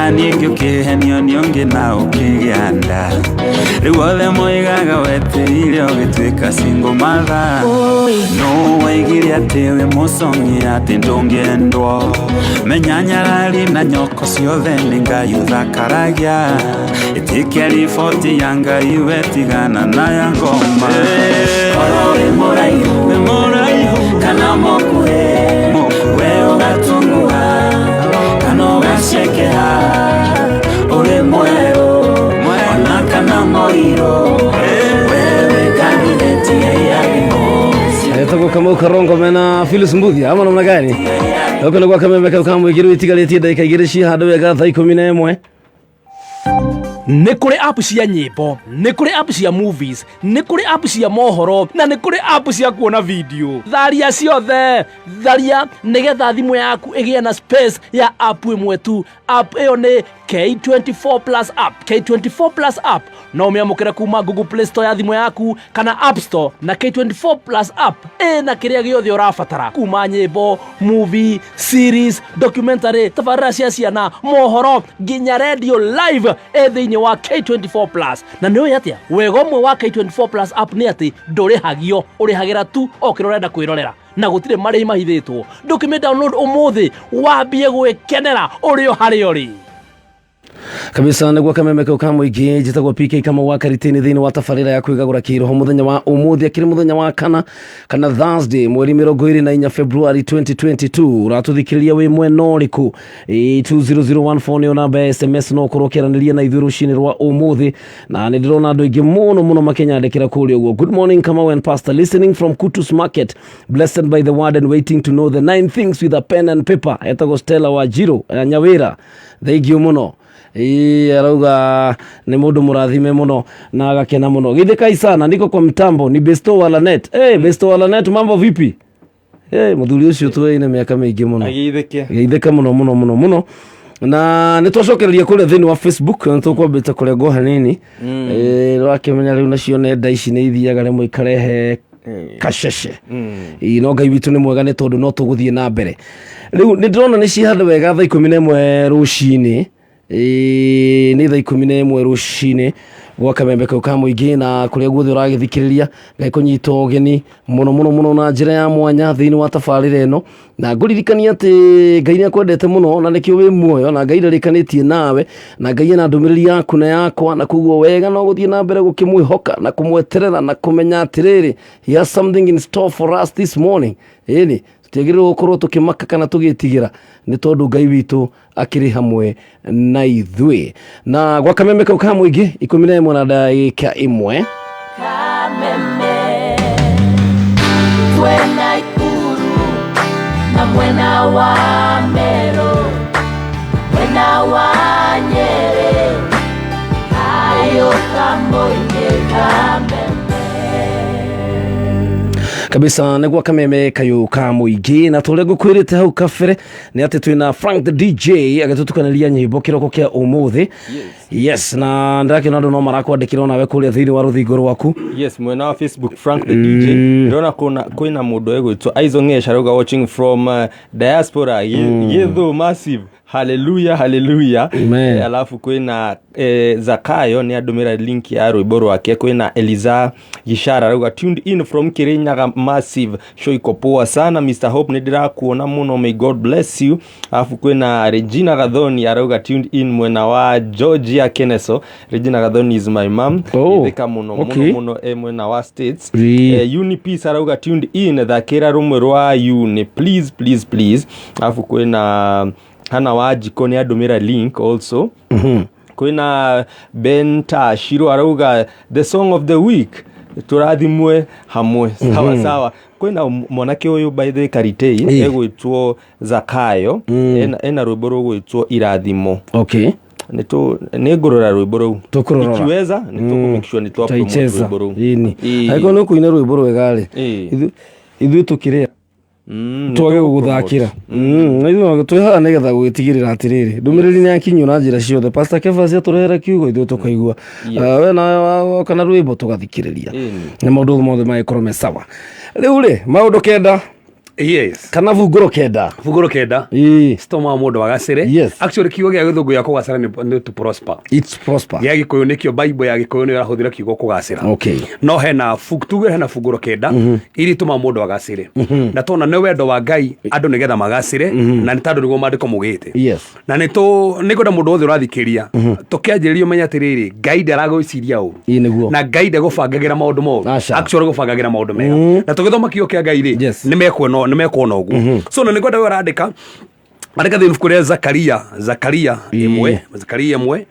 Naniĩ ngĩũkĩhenio nĩ ũngĩ na ũkĩgĩa nda. Rĩu othe moigaga wetĩire ũgĩtuĩka single mother. No waigire atĩ wĩ mũcong'i atĩ ndũngĩendwo. Menya nyarari na nyoko ciothe nĩ Ngai ũthakaragia. Ĩtĩkia riboti ya Ngai we tigana na ya ngoma. Korwo wĩ mũraihu, wĩ mũraihu kana mũkuhĩ, we ũgatunguha kana ũgacekeha, ũrĩ mwerũ ona kana mũirũ, wewe candidate ya irathimo. Etagwo Kamau Karongo mena Phyllis Mbuthia ama namna gani? Huko nĩ gwa kameme kau ka mũingĩ rĩu itigarĩtie ndagĩka 2 ciĩ handũ wega thaa 11. Nĩ kũrĩ app cia nyĩmbo, nĩ kũrĩ app cia movies, nĩ kũrĩ app cia mohoro, na nĩ kũrĩ app cia kuona video. Tharia ciothe, tharia nĩgetha thimũ yaku ĩgĩe na space ya app ĩmwe tu. App ĩyo nĩ K24 Plus app. K24 Plus app no ũmĩamũkĩre kuma Google Play Store ya thimũ yaku kana App Store, na K24 Plus app ĩna kĩrĩa gĩothe ũrabatara, kuma nyĩmbo, movie, series, documentary, tabarĩra cia ciana, mohoro, nginya radio live ĩ thĩinĩ wa K24 Plus. Na nĩ ũĩ atĩa wega ũmwe wa K24 Plus app nĩ atĩ ndũrĩhagio, ũrĩhagĩra tu o kĩrĩa ũrenda kwĩrorera, na gũtirĩ marĩhi mahithĩtwo. Ndũkĩmĩ download ũmũthĩ wambie gwĩkenera ũrĩ o harĩa ũrĩ. Kabisa, nĩguo kameme kau ka mũingĩ. Njĩtagwo PK Kamau wa Karitini thĩinĩ wa tabarĩra ya kwĩgagũra kĩroho mũthenya wa ũmũthĩ, akĩrĩ mũthenya wa kana Thursday, mweri 24 February 2022. Ũratũthikĩrĩria wĩ mwena ũrĩkũ? 20014 nĩyo namba ya SMS, no ũkorwo ũkĩaranĩria na ithuĩ rũcinĩ rwa ũmũthĩ, na nĩ ndĩrona andũ aingĩ mũno mũno makĩnyandĩkĩra kũrĩa ũguo. Good morning, Kamau and Pastor, listening from Kutus Market, blessed by the word and waiting to know the nine things with a pen and paper. Etagwo Stella Wanjiru ya Nyawĩra, thengiũ mũno. Ĩĩ, arauga nĩ mũndũ mũrathime mũno na agakena mũno. Githĩkai sana, niko kwa mtambo, ni Besto wa Lanet. Hey, Besto wa Lanet, mambo vipi? Hey, mũthuri ũcio tũyaine mĩaka mĩingĩ mũno. Agĩithĩke. Geithĩka mũno mũno mũno mũno. Na nĩ twacokereria kũrĩa thĩinĩ wa Facebook, na tũkwambĩte kũrengwo hanini. Ũrakĩmenya rĩu nacio nenda ici nĩ ithiaga rĩmwe ikarehe kacece. Ĩĩ, no Ngai witũ nĩ mwega, nĩ tondũ no tũgũthiĩ na mbere. Rĩu nĩ ndĩrona nĩ cihandũ wega thaa 11 rũcinĩ. Ĩĩ, nĩ thaa 11 rũcinĩ gwa kamembe kau ka mũingĩ, na kũrĩa guothe ũragĩthikĩrĩria, Ngai kũnyita ũgeni mũno mũno mũno na njĩra ya mwanya thĩinĩ wa tabarĩra ĩno, na ngũririkania atĩ Ngai nĩ akwendete mũno na nĩkĩo wĩ muoyo, na Ngai ndarĩkanĩtie nawe, na Ngai ena ndũmĩrĩri yaku na yakwa, na koguo wega no gũthiĩ na mbere gũkĩmwĩhoka na kũmweterera na kũmenya atĩrĩrĩ, he has something in store for us this morning. Ĩni tũtiagĩrĩirwo gũkorwo tũkĩmaka kana tũgĩtigĩra, nĩ tondũ Ngai witũ akĩrĩ hamwe na ithuĩ. Na gwa kameme kau ka mũingĩ, 11:01. Kameme twena Ikuru na mwena wa Meru, mwena wa Nyeri, kayo kamoine kameme. Kabisa, nĩguo kameme kayũ ka mũingĩ, na tũrĩa ngũkwĩrĩte hau kabere nĩ atĩ twĩna Frank the DJ agĩtũtukanĩria nyĩmbo kĩroko kĩa ũmũthĩ. Yes, na ndĩrakĩona andũ no marakwandĩkĩra onawe kũrĩa thĩinĩ wa rũthingo rwaku. Yes, mwena wa Facebook, Frank the DJ, ndĩrona kwĩna mũndũ egwĩtwo Aizo Ng'esh, arauga watching from diaspora, Githu massive, hallelujah, hallelujah. Amen. Alafu kwĩna Zakayo, nĩ andũmĩra link ya rwĩmbo rwake. Kwĩna Eliza Gishara, arauga tuned in from Kirinyaga massive, show iko poa sana. Mr Hope, nĩ ndĩrakuona mũno, may God bless you. Alafu kwĩna Regina Gathoni, arauga tuned in mwena wa Georgia Keneso. Regina Gathoni is my mom. Oh, Ithĩka mũno okay. mũno mũno, mwena wa States. Unipeace arauga tuned in, thakĩra rũmwe rwa Uni, please, please, please. Alafu kwĩna Hana Wanjikũ, nĩ andũmĩra link also. Kwĩna Ben Tashiro, arauga the song of the week, tũrathimwe hamwe. Sawa sawa. Kwĩna mwanake ũyũ, by the way, Karitei, egwĩtwo Zakayo, ena rwĩmbo rũgwĩtwo Irathimo. Nĩ ngũrora rwĩmbo rũu. Tũkũrũrora. Ikiweza nĩ tũkũ make sure nĩ twa promote Taicheza rwĩmbo rũu. Ĩni. Ĩĩ. Angĩkorwo nĩ ũkũina rwĩmbo rwega rĩ, ithuĩ tũkĩrĩa Nĩ twage tũgũ gũgũthakĩra. Na ithuĩ twĩ haha nĩgetha gũgĩtigĩrĩra atĩrĩrĩ, ndũmĩrĩri nĩ yakinyio na njĩra ciothe. Pastor Kefas atũrehere kiugo, ithuĩ tũkaigua. Ah, we nawe woka na rwĩmbo, tũgathikĩrĩria, na maũndũ mothe magĩkorwo me sawa. Rĩu rĩ, maũndũ 9. Yes. Kana bungũro 9. Bungũro 9 citũmaga mũndũ agacĩre. Actually, kiugo gĩa gĩthũngũ gĩa kũgacĩra nĩ to prosper. It's prosper. Gĩa gĩkũyũ nĩkĩo Bible ya gĩkũyũ nĩyo ĩrahũthĩra kiugo kũgacĩra. No hena tuge hena bungũro 9 iria itũmaga mũndũ agacĩre, na tona nĩ wendo wa Ngai andũ nĩgetha magacĩre, na nĩ tondũ nĩguo maandĩko mugĩte. Na nĩ nĩ ngwenda mũndũ wothe ũrathikĩria tũkĩanjĩrĩria ũmenye atĩrĩrĩ, Ngai ndaragwĩciria ũru. Ĩĩ nĩguo. Na Ngai ndegũbangagĩra maũndũ moru. Aca. Actually, gũbangagĩra maũndũ mega, na tũgĩthoma kiugo kĩa Ngai rĩ, nĩ mekuona ũguo. So na nĩ ngwenda we ũrandĩka, andĩka thĩinĩ ibuku rĩa Zakaria, Zakaria 1, Zakaria 1,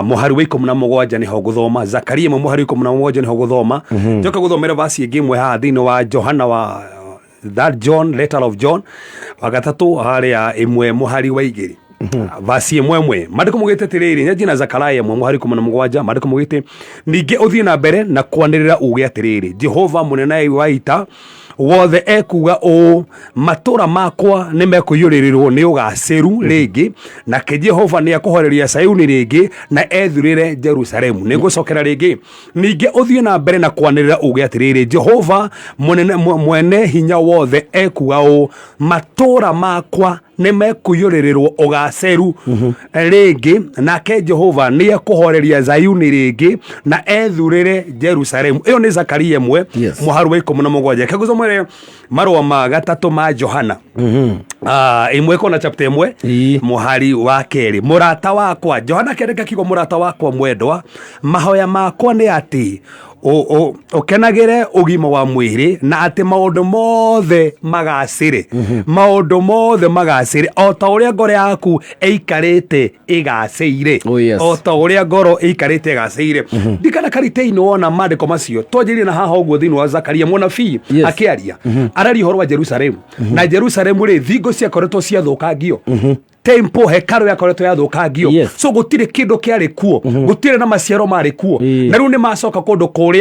mũhari wa 17 nĩho ngũthoma. Zakaria 1 mũhari wa 17 nĩho ngũthoma. Njoka gũthomera vasi ĩngĩ ĩmwe haha thĩinĩ wa Johana wa that John, letter of John wa gatatũ harĩa 1 mũhari wa 2, vasi 1 1. Maandĩko mugĩte atĩrĩrĩ, nyanjie na Zakaria 1 mũhari 17. Maandĩko mugĩte, ningĩ ũthiĩ na mbere na kwanĩrĩra uge atĩrĩrĩ, Jehova mũnene wa ita wothe ekuga ũũ, matũra makwa nĩ mekũiyũrĩrĩrwo nĩ ũgacĩru rĩngĩ, nake Jehova nĩ ekũhoreria Sayuni rĩngĩ na ethurĩre Jerusalemu. Nĩ ngũcokera rĩngĩ, ningĩ ũthiĩ na mbere na kwanĩrĩra uge atĩrĩrĩ, Jehova mũnene mwene hinya wothe ekuga ũũ, matũra makwa nĩ mekũiyũrĩrĩrwo ũgacĩru rĩngĩ, nake Jehova nĩ ekũhoreria Zayuni rĩngĩ na ethurĩre Jerusalemu. Ĩyo nĩ Zakaria 1 mũharu wa 17. Kegũcomere marũa ma gatatũ ma Johana 1 kona chapter 1 mũhari wa 2. Mũrata wakwa Johana akĩandĩka kiugo, mũrata wakwa mwendwa, mahoya makwa nĩ atĩ ũkenagĩre ũgima wa mwĩrĩ na atĩ maũndũ mothe magacĩre, maũndũ mothe magacĩre o ta ũrĩa ngoro yaku ĩikarĩte ĩgacĩire. Oh, yes. O ta ũrĩa ngoro ĩikarĩte ĩgacĩire. Ndikana karite-inĩ wona maandĩko macio twanjĩrĩrie na haha ũguo thĩinĩ wa Zakaria mũnabii akĩaria, araria ũhoro wa Jerusalemu, na Jerusalemu rĩ, thingo ciakoretwo ciathũkangio, temple, hekarũ yakoretwo yathũkangio. So gũtirĩ kĩndũ kĩarĩ kuo, gũtirĩ na maciaro marĩ kuo. Na rĩu nĩ macoka kũndũ kũrĩa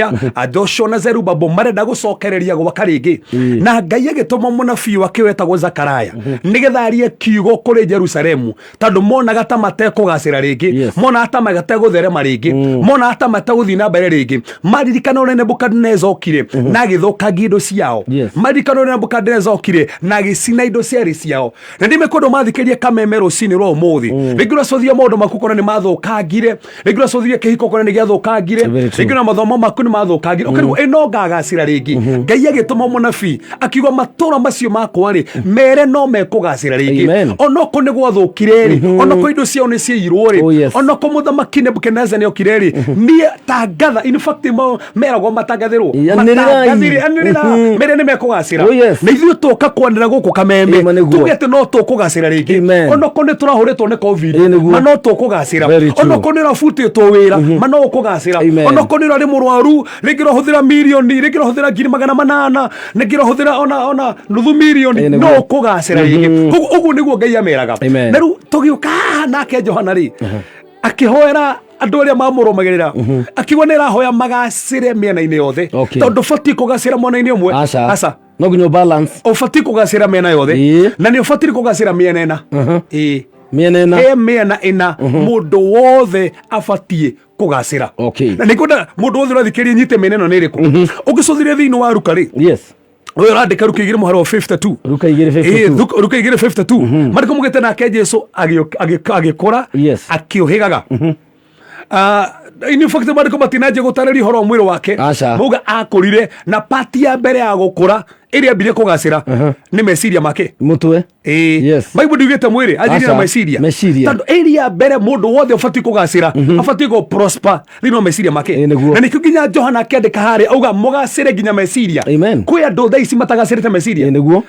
Joshua na Zerubabel marenda gũcokereria gwaka rĩngĩ, na Ngai agĩtũma mũnabii wake wetagwo Zakaraya nĩgetha arie kiugo kũrĩ Jerusalemu, tondũ monaga ta matekũgacĩra rĩngĩ, monaga ta mategũtherema rĩngĩ, monaga ta mategũthiĩ na mbere rĩngĩ. Maririkana ũrĩa Nebukadneza okire na agĩthũkangia indo ciao. Maririkana ũrĩa Nebukadneza okire na agĩcina indo ciarĩ ciao. Na ndime kũndũ mathikĩrie Kameme rũcinĩ rwa ũmũthĩ, rĩngĩ ũracũthia maũndũ maku kona nĩ mathũkangire, rĩngĩ ũracũthia kĩhiko kona nĩ gĩathũkangire, Very true. rĩngĩ na mathomo maku nĩ mathũkangire, ũkarigwo ĩno ngagacĩra rĩngĩ. Ngai agĩtũma mũnabii akiuga, matũra macio makwa rĩ, mere no mekũgacĩra rĩngĩ. Amen. Onoko nĩ gwathũkire rĩ, onoko indo ciao nĩ ciairwo rĩ, Oh, yes. onoko mũthamaki Nebukadneza nĩ okire rĩ, niĩ tangatha. In fact, meragwo matangathĩrwo. Anĩrĩrai. Matangathĩre, anĩrĩra, mere nĩ mekũgacĩra. Oh, yes. Na ithuĩ tũka kwanĩra gũkũ Kameme Ĩma nĩguo. tuge atĩ no tũkũgacĩra rĩngĩ. Amen. Onoko nĩ tũrahũrĩtwo nĩ COVID, Ĩ nĩguo. ma no tũkũgacĩra. Very true. Onoko nĩ ũrabutĩtwo wĩra, ma no ũkũgacĩra. Amen. Onoko nĩ ũrarĩ mũrwaru, rĩngĩ ũrahũthĩra mirioni, rĩngĩ ũrahũthĩra 800,000, rĩngĩ ũrahũthĩra ona nuthu mirioni, Ĩ nĩguo. no ũkũgacĩra rĩngĩ. Koguo ũguo nĩguo Ngai ameraga. Amen. Na rĩu tũgĩũka haha, nake Johana rĩ, akĩhoera andũ arĩa mamũrũmagĩrĩra, akiuga nĩ ĩrahoya magacĩre mĩena-inĩ yothe, tondũ ũbatiĩ kũgacĩra mwena-inĩ ũmwe. Aca. Aca. No nginya balance. Ũbatiĩ kũgacĩra mĩena yothe. Na nĩ ũbatiĩ kũgacĩra mĩena 4. Ĩĩ. Mĩena 4. He mĩena 4 mũndũ wothe abatiĩ kũgacĩra. Na nĩ ngwenda mũndũ wothe ũrathikĩrĩria nyite mĩena ĩno nĩ ĩrĩkũ. Ũngĩcũthĩrĩria thĩinĩ wa Ruka rĩ, ũyũ ũrandĩka, Ruka 2 mũharo wa 52. Ruka 2 52. Ĩĩ, Ruka 2 52. Marĩkũ mugĩte, nake Jesu agĩkũra akĩũhĩgaga. In fact, marĩkũ matinanjia gũtarĩria ũhoro wa mwĩrĩ wake. Aca. Mauga akũrire, na pati ya mbere ya gũkũra ĩrĩa ambire kũgacĩra nĩ meciria make. Mũtwe. Ĩĩ. Bible ndiugĩte mwĩrĩ, anjirie na Aca. meciria. Meciria. Tondũ area mbere mũndũ wothe ũbatiĩ kũgacĩra, abatiĩ gũ prosper thĩinĩ wa meciria make. Nĩguo. Na nĩkĩo nginya Johana akĩandĩka harĩa auga mũgacĩre nginya meciria. Amen. Kwĩ andũ thaa ici matagacĩrĩte meciria. Nĩguo.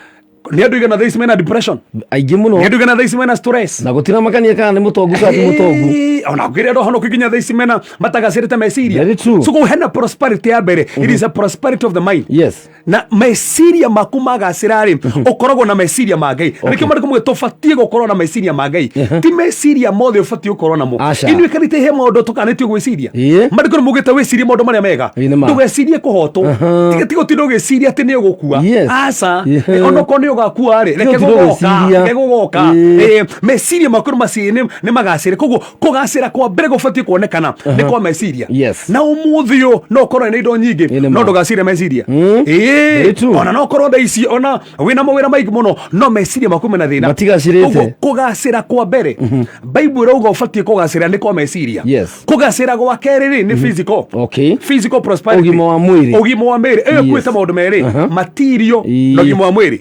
Nĩ andũ igana thaa ici mena depression? Aingĩ mũno. Nĩ andũ igana thaa ici mena stress? Na gũtiramakania kana nĩ mũtongu kana ti mũtongu. Ĩĩ, ona ngĩrĩ andũ honoku nginya thaa ici mena matagacĩrĩte meciria. Very true. So kũu hena prosperity ya mbere. It is a prosperity of the mind. Na meciria maku magacĩra rĩ, ũkoragwo na meciria ma Ngai. Na nĩkĩo marĩkũ tũbatiĩ gũkorwo na meciria ma Ngai. Ti meciria mothe ũbatiĩ gũkorwo namo. Aca. Inyuĩ karite he maũndũ tũkanĩtio gwĩciria. Marĩkũ nĩ mugĩte wĩcirie maũndũ marĩa mega. Ĩĩ nĩ ma. Ndũgecirie kũhotwo. Tiga tiga ũtinde ũgĩciria atĩ nĩ ũgũkua. Aca. Onokorwo nĩ ũgakua rĩ, reke Tiga gũgoka, gwĩciria. reke gũgoka. Meciria maku nĩ magacĩre. Koguo kũgacĩra kwa mbere gũbatiĩ kuonekana nĩ kwa meciria. Na ũmũthĩ ũyũ no ũkorwo na indo nyingĩ, Ĩ, nĩ no ma. ndũgacĩre meciria. Very true. Ona no ũkorwo thaa ici ona wĩna mawĩra maingĩ mũno, no meciria maku mena thĩna. Matigacĩrĩte. Koguo kũgacĩra kwa mbere, Bible ĩrauga ũbatiĩ kũgacĩra nĩ kwa meciria. Kũgacĩra gwa kerĩ rĩ, nĩ physical. Physical prosperity. Ũgima wa mwĩrĩ. Ũgima wa mwĩrĩ. Ĩyo ĩkuĩte maũndũ merĩ, material na ũgima wa mwĩrĩ.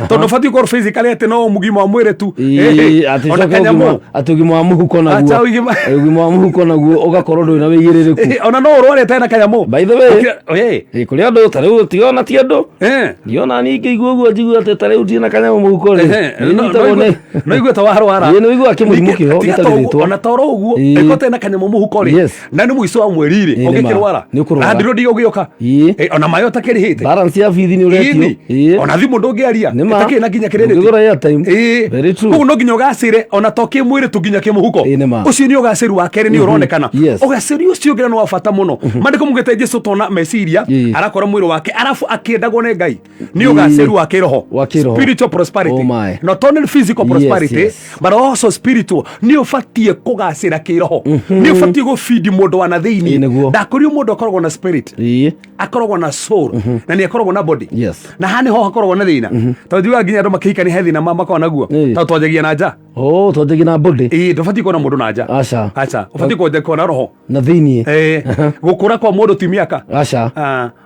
Tondũ ũbatiĩ gũkorwo physically atĩ no ũgima wa mwĩrĩ tu. Atĩ Ona coke kanyamũ. atĩ ũgima wa mũhuko naguo. Acha ũgima- Ũgima wa mũhuko naguo ũgakorwo ndũrĩ na wĩigĩrĩrĩku. Ona no ũrware ũtarĩ na kanyamũ. By the way, Ũkira- kũrĩ andũ ta rĩu tiga ti andũ. Ndiona niĩ ingĩigua ũguo njigue atĩ ta rĩu ndirĩ na kanyamũ mũhuko rĩ. Nĩ nyitagwo nĩ- No igue ta warwara. Ĩĩ, nĩ ũiguaga kĩmũrimũ kĩho Tiga gĩtarĩ rĩtwa. ona toro ũguo, ĩko ũtarĩ na kanyamũ mũhuko rĩ, na nĩ mũico wa mweri rĩ, Ĩĩ, nĩ ma. ũngĩkĩrwara. Nĩ ũkũrwara. Na ndirũ ũgĩũka. Ona maĩ ũtakĩrĩhĩte. Balance ya bithi nĩ ũretio. Ĩni. Ona thimũ ndũngĩaria. Nĩ ma. Ĩtakĩrĩ na nginya credit. Ndũngĩgũra airtime. Very true. Koguo no nginya ũgacĩre ona to kĩmwĩrĩ tu nginya kĩmũhuko. Ĩĩ, nĩ ma. Ũcio nĩ ũgacĩru wa kerĩ nĩ ũronekana. Ũgacĩru ũcio ũngĩ nĩ wa bata mũno. Maandĩko maugĩte Jesu tona meciria, arakora mwĩrĩ wake, arabu akĩendagwo nĩ Ngai. Nĩ ũgacĩru wa kĩroho. Wa kĩroho. Spiritual prosperity. Oh my. Not only physical prosperity, but also spiritual. Nĩ ũbatiĩ kũgacĩra kĩroho. Nĩ ũbatiĩ gũbidi mũndũ wa na thĩinĩ. Ĩĩ, nĩguo. Ndakũrio mũndũ akoragwo na spirit. Akoragwo na soul. Na nĩ akoragwo na body. Na haha nĩho hakoragwo na thĩna. Tondũ njugaga nginya andũ makĩhikania he thĩna makoragwo naguo. Tondũ twanjagia na nja. Oh, twanjagia na body. Ĩĩ, ndũbatiĩ kuona mũndũ na nja. Aca. Aca. Ũbatiĩ kwanja kuona roho. Na thĩinĩ. Gũkũra kwa mũndũ ti mĩaka. Aca.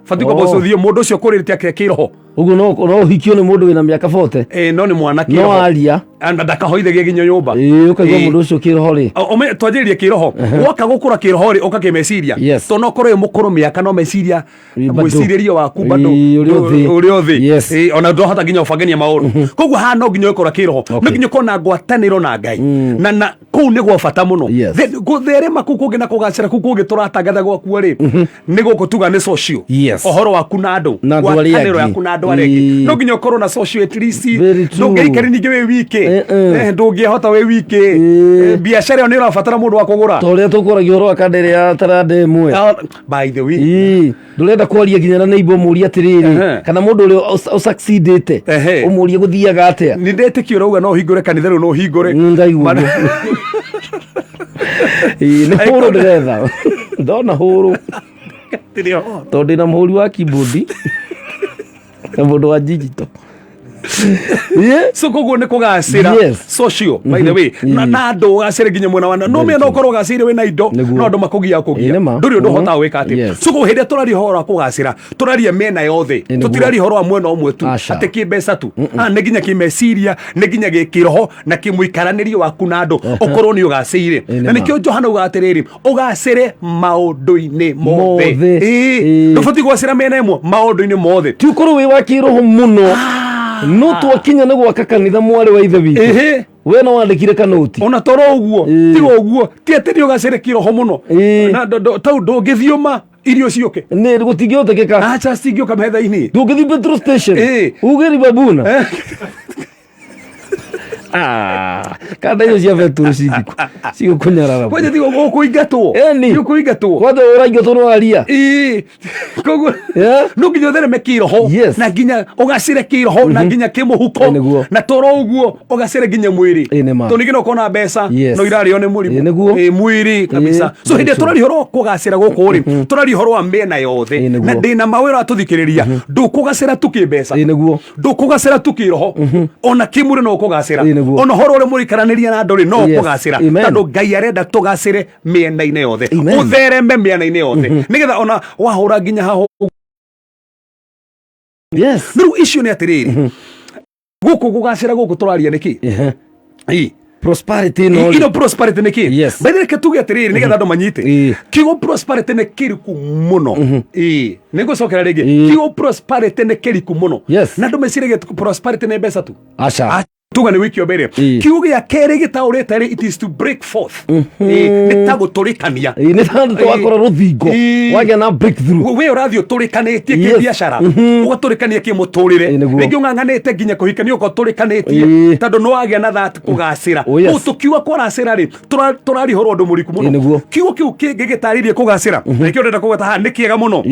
Batiĩ kwamba ũcũthie mũndũ ũcio ũkũrĩte atĩa kĩroho. Ũguo no ũhikio nĩ mũndũ wĩna mĩaka 40. No nĩ mwana No kĩroho. aria. Na ndakahoithagia nginya nyũmba. Ũkaigua mũndũ ũcio kĩroho rĩ. Twanjĩrĩrie kĩroho. Woka gũkũra kĩroho rĩ, ũka kĩmeciria. Tondũ no ũkorwo wĩ mũkũrũ mĩaka no meciria, Bado. mwĩcirĩrie waku bado Ũrĩ o thĩ. ũrĩ o thĩ. Ona ndũhota nginya ũbangania maũndũ. Koguo haha no nginya ũkũra kĩroho. No nginya ũkorwo na ngwatanĩro na Ngai. Na kũu nĩ gwa bata mũno. Gũtherema kũu kũngĩ na kũgacĩra kũu kũngĩ tũratangatha gwakuo rĩ, nĩ gũkũ tuga nĩ social. Ũhoro waku na andũ. Na andũ arĩa Ngwatanĩro angĩ. yaku na andũ arĩa angĩ. No nginya ũkorwo na social at least. Very true. Ndũngĩikari ningĩ wĩ wiki. Ndũngĩhota wĩ wiki. Biacara ĩyo nĩ ĩrabatara mũndũ wa kũgũra. Ta ũrĩa tũkũragia ũhoro wa kanda ĩrĩa ya taranda ĩmwe. By the way. Ndũrenda kwaria nginya na neighbor ũmũrie atĩrĩrĩ, kana mũndũ ũrĩa ũsucceedĩte, ũmũrie gũthiaga atĩa. Nĩ ndetĩkio ũrauga no ũhingũre kanitha rĩu, no ũhingũre. Ndaigua ũguo. Nĩ hũrũ ndĩretha. Ndona hũrũ. Tondũ ndĩna mũhũri wa keyboard na mũndũ wa digital. So koguo nĩ kũgacĩra social, by the way, na andũ ũgacĩre nginya mwena wa no mena ũkorwo ũgacĩire wĩna indo, no andũ makũgia kũgia ndũrĩ ũndũ ũhotaga gwĩka atĩ. So koguo hĩndĩ ĩrĩa tũraria ũhoro wa kũgacĩra, tũraria mĩena yothe, tũtiraria ũhoro wa mwena ũmwe tu, atĩ kĩmbeca tu. Nĩ nginya kĩmeciria, nĩ nginya gĩkĩroho na kĩmũikaranĩrio waku na andũ, ũkorwo nĩ ũgacĩire. Na nĩkĩo Johana augaga atĩrĩrĩ, ũgacĩre maũndũ-inĩ mothe. Ndũbatiĩ kũgacĩra mĩena ĩmwe, maũndũ-inĩ mothe. Ti ũkorwo wĩ wa kĩroho mũno, no twakinya nĩ gwaka kanitha mwarĩ wa ithe witũ. We no wandĩkire kanoti. Ona toro ũguo, tiga ũguo, ti atĩ nĩ ũgacĩre kĩroho mũno. Na tau ndũngĩthiũma irio ciũke. Nĩ gũtingĩhotekeka. Aca, cingĩũka metha-inĩ. Ndũngĩthiĩ petrol station. Uge ribabuna. Kanda icio cia betũrũ cigũkũnyarara. Kwanja tiga ũkũingatwo. Ũkũingatwo. Kwanja ũraingatwo nĩ waria. Koguo no nginya ũthereme kĩroho, na nginya ũgacĩre kĩroho, na nginya kĩmũhuko, na toro ũguo ũgacĩre nginya mwĩrĩ. Tondũ ningĩ no ũkorwo na mbeca, no irarĩo nĩ mũrimũ. Mwĩrĩ kabisa. So hĩndĩ ĩrĩa tũraria ũhoro wa kũgacĩra gũkũ rĩ, tũraria ũhoro wa mĩena yothe. Na ndĩna mawĩra atũthikĩrĩria, ndũkũgacĩra tu kĩmbeca. Ndũkũgacĩra tu kĩroho, ona kĩmwĩrĩ no ũkũgacĩra. Ona ũhoro ũrĩa mũrĩkaranĩria na andũ rĩ, no ũkũgacĩra. Tondũ Ngai arenda tũgacĩre mĩena-inĩ yothe. Ũthereme mĩena-inĩ yothe. Nĩgetha ona wahũra nginya haho. Rĩu icio nĩ atĩrĩrĩ, gũkũ gũgacĩra gũkũ tũraria nĩkĩ? Prosperity no Ino prosperity nĩ kĩ? By the way, reke tuge atĩrĩrĩ nĩgetha andũ manyite. Kiugo prosperity nĩ kĩriku mũno. Nĩ ngũcokera rĩngĩ. Kiugo prosperity nĩ kĩriku mũno. Na andũ meciragia prosperity nĩ mbeca tu. Aca. Tuga nĩ wiki mbere. Kiugo gĩa kerĩ gĩtaũrĩte rĩ, it is to break forth. Nĩ ta gũtũrĩkania. Nĩ ta wakora rũthingo. Wagĩa na breakthrough. We ũrathiĩ ũtũrĩkanĩtie kĩbiacara, ũgatũrĩkania kĩmũtũrĩre. Rĩngĩ ũng'ang'anĩte nginya kũhikania ũgatũrĩkanĩtie, tondũ nĩ wagĩa na that kũgacĩra. Kũu tũkiuga kũracĩra rĩ, tũraria ũhoro ũndũ mũriku mũno. Kiugo kĩu kĩngĩ gĩtarĩirie kũgacĩra, nĩkĩo ndĩrenda kũgweta haha, nĩ kĩega mũno.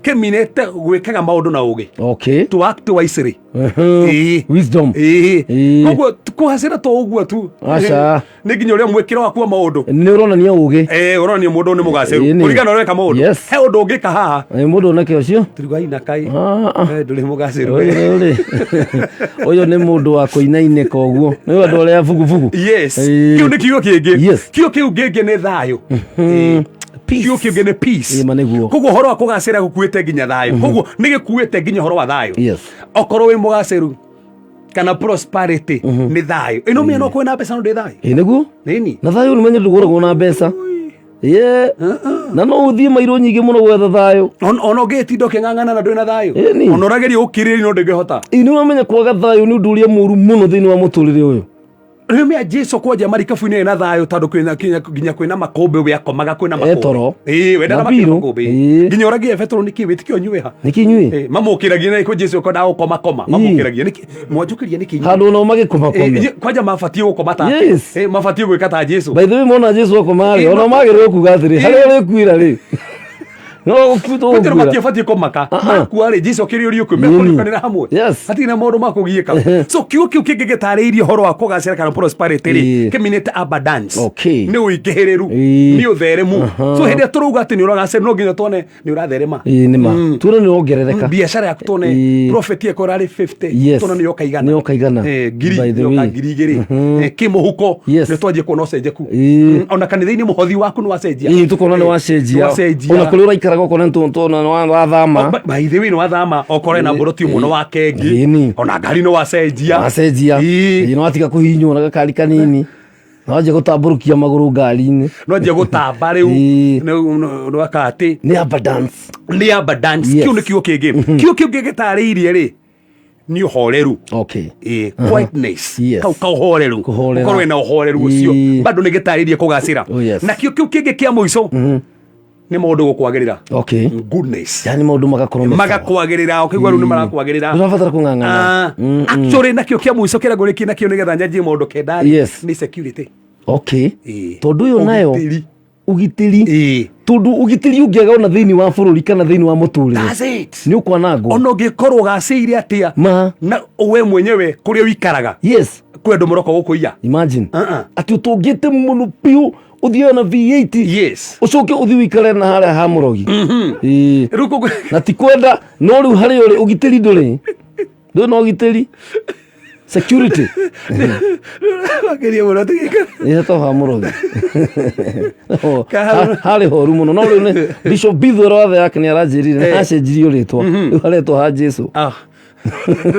Kĩminĩte gwĩkaga maũndũ na ũgĩ. To act wisely. Ĩĩ. Wisdom. Ĩĩ. Ĩĩ. Koguo kũhacĩra to ũguo tu. Aca. Nĩ nginya ũrĩa mwĩkĩro waku wa maũndũ. Nĩ ũronania ũgĩ. Eh, ũronania mũndũ nĩ mũgacĩru. Ĩĩ, nĩ. Kũringana na ũrĩa weka maũndũ. Yes. He ũndũ ũngĩka haha. Ĩ, mũndũ onake ũcio. Tirigaina kai. Ah, ah. Eh, ndũrĩ mũgacĩru. Ũyũ rĩ ũyũ nĩ mũndũ wa kũinainĩka ũguo nĩ andũ arĩa vuguvugu. Yes. Ĩĩ. Kĩu nĩ kiugo kĩngĩ. Yes. Kiugo kĩu kĩngĩ nĩ thayũ. Ĩĩ. Peace. Kiugo kĩngĩ nĩ peace. Ĩĩ, ma nĩguo. Koguo ũhoro wa kũgacĩra gũkuĩte nginya thayũ. Koguo nĩ gĩkuĩte nginya ũhoro wa thayũ. Yes. Okorwo wĩ mũgacĩru kana prosperity nĩ thayũ. Ĩno mĩena no kwĩna mbeca no ndĩ thayũ. Ĩ nĩguo. Nĩni. Na thayũ nĩ menye ndũgũragwo na mbeca. Ye. Na no ũthiĩ mairũ nyingĩ mũno gwetha thayũ. Ona ũngĩtinda ũkĩng'ang'ana na ndũrĩ na thayũ. Ĩni. Ona ũrageria gũkirĩrĩria no ndũngĩhota. Ĩ nĩ ũramenya kwaga thayũ nĩ ũndũ ũrĩa mũru mũno thĩinĩ wa mũtũrĩre ũyũ. Rĩmĩa Jesu kwanja marikabu-inĩ ĩna thayũ tondũ kwĩna nginya kwĩna makũmbĩ we akomaga kwĩna Eh, makũmbĩ. toro. Ĩĩ wenda Na na mbirũ. makũmbĩ. Ĩĩ. Nginya ũragia Petero nĩkĩ wĩtĩkio ũnyuĩ ha. Nĩkĩ inyuĩ? Ĩĩ, mamũkĩragia na kwĩ Jesu kwenda gũkoma koma. Mamũkĩragia nĩkĩ mwanjũkĩria nĩkĩ inyuĩ? Handũ nao magĩkomakome. Ĩĩ, kwanja mabatiĩ gũkoma ta Yes. Ĩĩ, mabatiĩ gwĩka ta Jesu. By the way mona Jesu akoma rĩ, Ĩĩ, ona magĩrĩirwo kuga atĩrĩ, harĩa ũrĩkuĩra rĩ. No Petero gũkuĩra. matiabatiĩ kũmaka. Makua rĩ Jesu akĩrĩũrio kwĩ mekũriũkanĩra hamwe. Yes. Hatirĩ na maũndũ ma kũgiĩka. So kiugo kĩu kĩngĩ gĩtarĩirie ũhoro wa kũgacĩra kana prosperity rĩ Ĩĩ. kĩminĩte abundance. Okay. Nĩ ũingĩhĩrĩru. Ĩĩ. Nĩ ũtheremu. So hĩndĩ ĩrĩa tũrauga atĩ nĩ ũragacĩra no nginya tuone nĩ ũratherema. Ĩĩ nĩ ma. Tuone nĩ wongerereka. Biacara yaku tuone Ĩĩ. profit ĩko ĩrarĩ 50 Yes. tuone nĩ yoka igana. Nĩ yoka igana. Eh, ngiri By the nĩ yoka way. ngiri igĩrĩ. Eh, kĩmũhuko Yes. nĩ twanjie kuona ũcenjeku. Ĩĩ. Ona kanitha-inĩ mũhothi waku nĩ wacenjia. Ĩĩ tũkona nĩ Nĩ wacenjia. wacenjia. Ona kũrĩa ũraikaraga ũkona nĩ tũna nĩ wathama. By the way nĩ wathama okorwo ena mburoti ũmwe nĩ wakengi Ĩni. ona ngari nĩ wacenjia. Wacenjia. Ĩĩ. Ĩĩ nĩ watiga kũhihinywo na gakari kanini. Na wanjia gũtambũrũkia magũrũ ngari-inĩ. No anjia gũtamba rĩu Ĩĩ. nĩ waka atĩ Nĩ abundance. nĩ abundance. Yes. Kĩu nĩ kiugo kĩngĩ. Kiugo kĩu kĩngĩ gĩtarĩirie rĩ nĩ ũhoreru. Okay. Ĩĩ, quietness. Yes. Kau ka ũhoreru. Kũhorera. Ũkorwo wĩna ũhoreru ũcio. Ĩĩ. Bado nĩ gĩtarĩirie kũgacĩra. Oh, yes. Na kĩo kĩu kĩngĩ kĩa mũico nĩ maũndũ gũkwagĩrĩra. Okay. Goodness. Yani maũndũ magakorwo me sawa. Magakwagĩrĩra ũkĩigua rĩu nĩ marakwagĩrĩra. Ndũrabatara kũng'ang'ana. Ah, actually nakĩo kĩa mũico kĩrĩa ngũrĩkie nakĩo nĩgetha nyanjie maũndũ kenda rĩ, Yes. nĩ security. Okay. Ĩĩ. Tondũ ũyũ nayo Ũgitĩri. ũgitĩri. Ĩĩ. Tondũ ũgitĩri ũngĩaga ona thĩinĩ wa bũrũri kana thĩinĩ wa mũtũrĩre That's it. nĩ ũkwanangwo. Ona ũngĩkorwo ũgacĩire atĩa Ma. na we mwenyewe kũrĩa ũikaraga Yes. kwĩ andũ mũroka gũkũiya. Imagine. Uh-uh. Atĩ ũtũngĩte mũno biũ ũthiĩ na V8 Yes. ũcoke ũthiĩ ũikare na harĩa ha mũrogi. Ĩĩ. Rĩu koguo Na ti kwenda no rĩu harĩa ũrĩ ũgitĩri ndũrĩ. Ndũrĩ na ũgitĩri. Security. Mageria mũno tũgĩikara. Ĩĩ to ha mũrogi. Harĩ horu mũno no rĩu nĩ Bishop Bithwero wathe yake nĩ aranjĩrire nĩ acenjirio rĩtwa. Rĩu haretwo ha Jesu. Ah.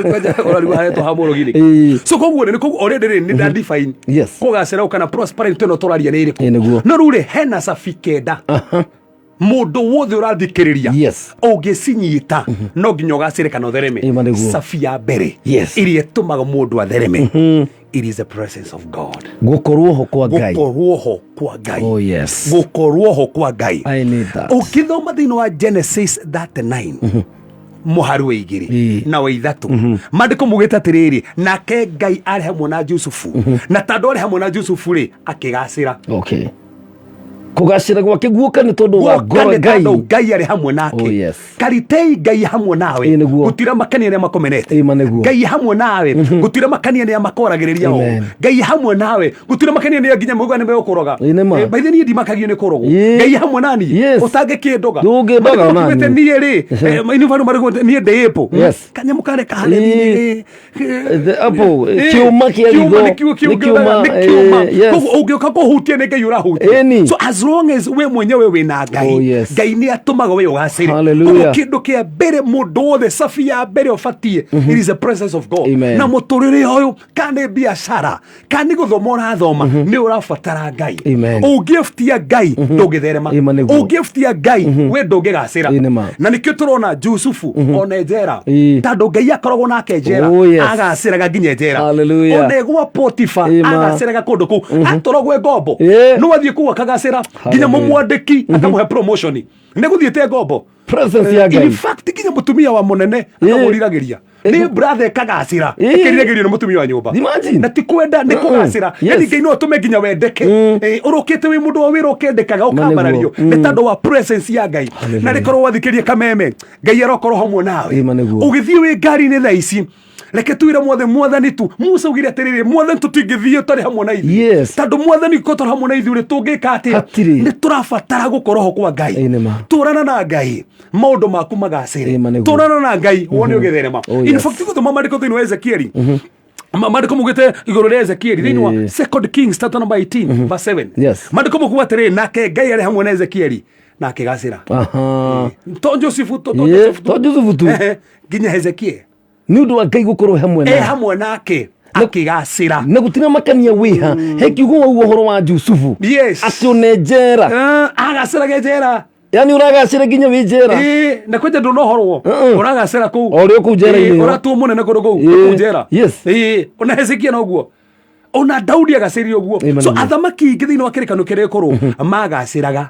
Kwanja ũrarigwo haretwo ha mũrogi nĩkĩ? Ĩĩ. So koguo rĩ, nĩ koguo already rĩ nĩ nda define Yes. kũgacĩra kana prosperity ĩno tũraria nĩ Ĩĩ, ĩrĩkũ. nĩguo. No rĩu rĩ hena cabi kenda mũndũ wothe ũrathikĩrĩria Yes. ũngĩcinyita no nginya ũgacĩre kana ũthereme. Ĩĩ, ma nĩguo. Cabi ya mbere Yes. ĩrĩa ĩtũmaga mũndũ athereme it is the presence of God. Gũkorwo ho kwa Ngai. Gũkorwo ho kwa Ngai. Oh yes. Gũkorwo ho kwa Ngai. I need that. Ũngĩthoma thĩinĩ wa Genesis 39 mũhari wa igĩrĩ Ĩĩ. na wa ithatũ maandĩko mugĩte atĩrĩrĩ nake Ngai arĩ hamwe na Jusufu na tondũ arĩ hamwe na Jusufu rĩ akĩgacĩra. Okay. Kũgacĩra gwake guoka nĩ tondũ wa Guoka ngoro nĩ Ngai. tondũ Ngai arĩ hamwe nake. Oh, yes. Karitei Ngai hamwe nawe Ĩĩ, nĩguo. gũtira makania nĩa makomenete. Ĩĩ, ma nĩguo. Ngai hamwe nawe gũtira makania nĩa makoragĩrĩria o. Amen. Ngai hamwe nawe gũtira makania nĩa nginya mauga nĩ megũkũroga. Ĩĩ, nĩ ma. By the way, niĩ ndimakagio nĩ kũrogwo. Ĩĩ. Ngai hamwe nani Yes. ũtangĩkĩndoga. Ndũngĩndoga Maandĩko ona maugĩte niĩ. niĩ rĩ inĩ marĩ niĩ ndĩ apple. Yes. Kanyamũ karĩa kaharĩa Ĩĩ. niĩ The apple, kĩũma kĩa Kĩũma ritho. nĩ kiu- kiu- Nĩ kĩũma, nĩ kĩũma. yes. Koguo ũngĩũka kũhutia nĩ Ngai ũrahutia. Ĩni. So as long as we mwenyewe wĩna Ngai, Oh, yes. Ngai nĩ atũmaga we ũgacĩre. Hallelujah. Koguo kĩndũ kĩa mbere mũndũ wothe cabi ya mbere ũbatiĩ it is the presence of God. Amen. Na mũtũrĩre ũyũ kana nĩ biacara kana nĩ gũthoma ũrathoma nĩ ũrabatara Ngai. Amen. Ũngĩbutia Ngai ndũngĩtherema. Ĩma nĩguo. Ũngĩbutia Ngai we ndũngĩgacĩra. Ĩ nĩ ma. Na nĩkĩo tũrona Jusufu ona e njera Ĩ. tondũ Ngai akoragwo nake njera Oh, yes. agacĩraga nginya njera. Hallelujah. Ona egwa Potifa Ĩma. agacĩraga kũndũ kũu atũragwo ngombo Ĩ. no athiĩ kũu akagacĩra nginya Hallelujah. mũmwandĩki akamũhe promotion nĩ gũthiĩte ngombo. Presence ya In Ngai. fact nginya mũtumia wa mũnene Ĩ. akamũriragĩria. Nĩ brother ĩkagacĩra. Ĩĩ. Ĩkĩriragĩrio nĩ mũtumia wa nyũmba. Imagine. Na ti kwenda, nĩ kũgacĩra. Yes. Yani Ngai no atũme nginya wendeke. Ũrũkĩte wĩ mũndũ wa wĩra ũkendekaga ũkambarario nĩ tondũ wa presence ya Ngai. Na rĩkorwo wathikĩria kameme, Ngai arokorwo hamwe nawe. Ĩma nĩguo. Ũgĩthiĩ wĩ ngari-inĩ thaa ici, reke twĩre mwathe mwathani tu. Musa augire atĩrĩrĩ, mwathani tũtingĩthiĩ ũtarĩ hamwe na ithuĩ. Yes. Tondũ mwathani korwo ũtarĩ hamwe na ithuĩ rĩ, tũngĩka atĩa? Hatirĩ. Nĩ tũrabatara gũkorwo ho kwa Ngai. Ĩ, nĩ ma. Tũrana na Ngai, maũndũ maku magacĩre. Ĩ, ma nĩguo. Tũrana na Ngai, wone ũgĩtherema. Oh, In yes. fact, gũthoma maandĩko thĩinĩ wa Ezekieli, maandĩko maugĩte igũrũ rĩa Ezekieli thĩinĩ wa Ĩ. Second Kings chapter number 18 verse 7. Yes. Maandĩko makuga atĩrĩrĩ, nake Ngai arĩ hamwe na Ezekieli na akĩgacĩra. Aha. To Josefu tu, to Ĩ, Josefu tu. to Jusufu tu. Ehe, nginya Hezekia Nĩ ũndũ wa Ngai gũkorwo hamwe e na hamwe nake akĩgacĩra. Na gũtirĩ makania wĩha he kiugo wauga ũhoro wa Jusufu. Yes. Atĩ one njera. Agacĩraga njera. Yani ũragacĩra nginya wĩ njera. Ĩĩ, na kwanja ndũnohorwo. Mm-mm. Ũragacĩra kũu. O ũrĩ o kũu njera-inĩ Ĩĩ, ĩyo. ũratuo mũnene kũndũ kũu Ĩĩ. kũu njera. Yes. Ĩĩ, ona Hezekia noguo, ona Daudi agacĩrire ũguo. Ĩĩ, So nĩguo. athamaki ingĩ thĩinĩ wa kĩrĩkanĩro kĩrĩa gĩkũrũ magacĩraga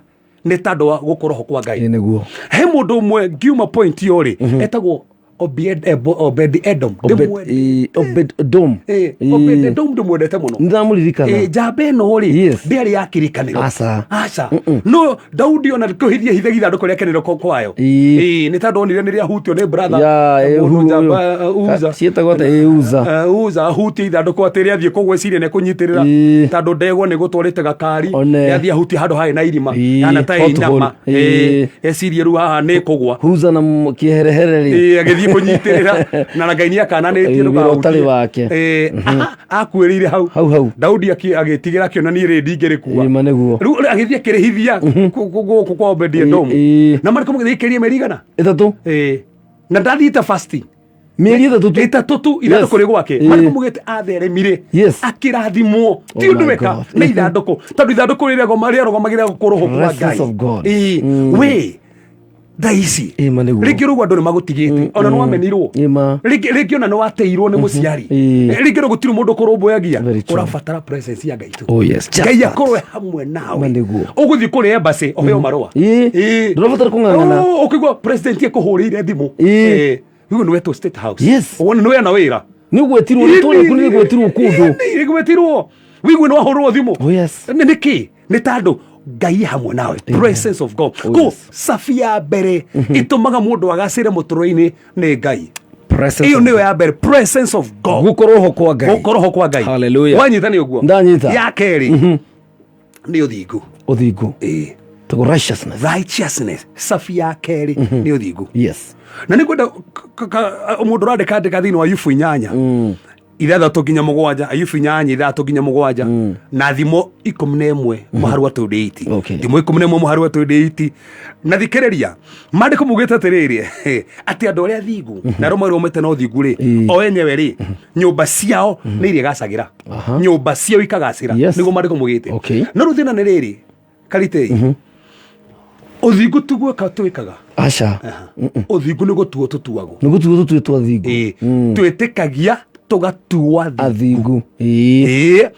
nĩ tondũ wa gũkorwo ho kwa Ngai. Ĩ, nĩguo. He mũndũ ũmwe ngiuma point ĩyo rĩ, etagwo Obed Edom. Obed, Ndĩmwendete. ĩ, Obed Edom. Ĩĩ, Ĩ. Obed Edom ndĩmwendete mũno. Nĩndamũririkana. Ĩ, njamba ĩno rĩ, Yes. ndĩarĩ ya kĩrĩkanĩro. Aca. Aca. No Daudi ona kũhithia hitha ithandũkũ rĩa kĩrĩkanĩro kwayo. Ĩ. Ĩ, nĩ tondũ onire nĩ rĩahutio nĩ brother. Ya, ĩ, Mũndũ njamba, ũyũ. Uza. Ciĩtagwo atĩa? Ĩ, Uza. Uza ahutie ithandũkũ atĩ rĩathiĩ kũgwĩciria nĩ kũnyitĩrĩra. Ĩ. Tondũ ndegwa nĩ gũtwarĩte gakari. One. Yathiĩ ahutie handũ harĩ na irima. Ĩ, Hana ta pothole. nyama. Ĩ. Ĩ, ecirie rĩu haha nĩ kũgwa. Huza na kĩherehere rĩ. Ĩ, agĩthiĩ kũnyitĩrĩra na Ngai nĩ akananĩtie. Ĩ, wĩra ũtarĩ wake. Akuĩrĩire hau. Hau hau. Daudi agĩtigĩra akĩona niĩ rĩ ndingĩrĩkua. Ĩ, ma nĩguo. Rĩu agĩthiĩ akĩrĩhithia gũkũ kwa Obedi Edomu. Ĩ, ĩ. Na marĩkũ mũgĩthikĩrie mĩeri igana? Ĩtatũ. Ĩ, na ndathiĩte fasting. Mĩeri ĩtatũ tu. Ĩtatũ tu ithandũkũ rĩ gwake. Ĩ. Marĩkũ mugĩte atheremire. Yes. Akĩrathimwo. Ti Oh ũndũ my weka God. nĩ ithandũkũ, tondũ ithandũkũ rĩarũgamagĩrĩra gũkorwo ho kwa Ngai. Presence of God. Ĩ, we thaa ici Ĩ, ma nĩguo. rĩngĩ rĩu andũ nĩ magũtigĩte, ona nĩ wamenirwo. Ĩ, ma. Rĩngĩ ona nĩ wateirwo nĩ mũciari. Ĩ. Rĩngĩ no gũtirĩ mũndũ kũrũmbũyagia. Very true. Ũrabatara presence ya Ngai tu. Oh yes. Just Ngai that. akorwo e hamwe nawe. Ma nĩguo. Ũgũthiĩ kũrĩ embassy ũheo marũa. Ĩ. Ĩ. Ndũrabatara kũng'ang'ana. Oh, ũkĩigua president ekũhũrĩire thimũ. Ĩ. Ĩ, rĩu nĩ wetwo State House. Yes. Wona nĩ wena wĩra. Nĩ ũgwetirwo, rĩtwa rĩaku nĩ rĩgwetirwo kũndũ. Nĩ rĩgwetirwo, wĩigue nĩ wahũrwo thimũ. Oh yes. Nĩ nĩkĩ? Nĩ tondũ Ngai e hamwe nawe, presence of God. Oh, Ko yes. cabi ya mbere ĩtũmaga mũndũ agacĩre mũtũrũ-inĩ nĩ Ngai. Presence Ĩyo of nĩyo ya mbere, presence of God, gũkorwo ho kwa Ngai. Gũkorwo ho kwa Ngai. Hallelujah. Wanyita nĩ ũguo? Ndanyita. Ya kerĩ nĩ ũthingu. Ũthingu. Ĩĩ. Tagwo righteousness. Righteousness, cabi ya kerĩ nĩ ũthingu. Yes. Na nĩ ngwenda mũndũ ũrandĩka andĩka thĩinĩ wa Ayubu 8:6-7, Ayubu 8:6-7, na Thimo 11 mũhari wa 28. Okay. Thimo 11 mũhari wa 28. Na thikĩrĩria maandĩko mugĩte atĩrĩrĩ, atĩ andũ arĩa athingu na arĩa marũmĩte na ũthingu rĩ, Ĩ. o enyewe rĩ, nyũmba ciao nĩ iria igacagĩra. Aha. Nyũmba ciao ikagacĩra. Yes. Nĩguo maandĩko mugĩte. Okay. No rĩu thĩna nĩ rĩrĩ, karitei, ũthingu ti gwĩka twĩkaga. Aca. Ũthingu nĩ gũtuo tũtuagwo. Nĩ gũtuo tũtuĩtwo athingu. Ĩĩ, twĩtĩkagia tũgatuo athingu. Athingu. Ĩĩ. Ĩĩ.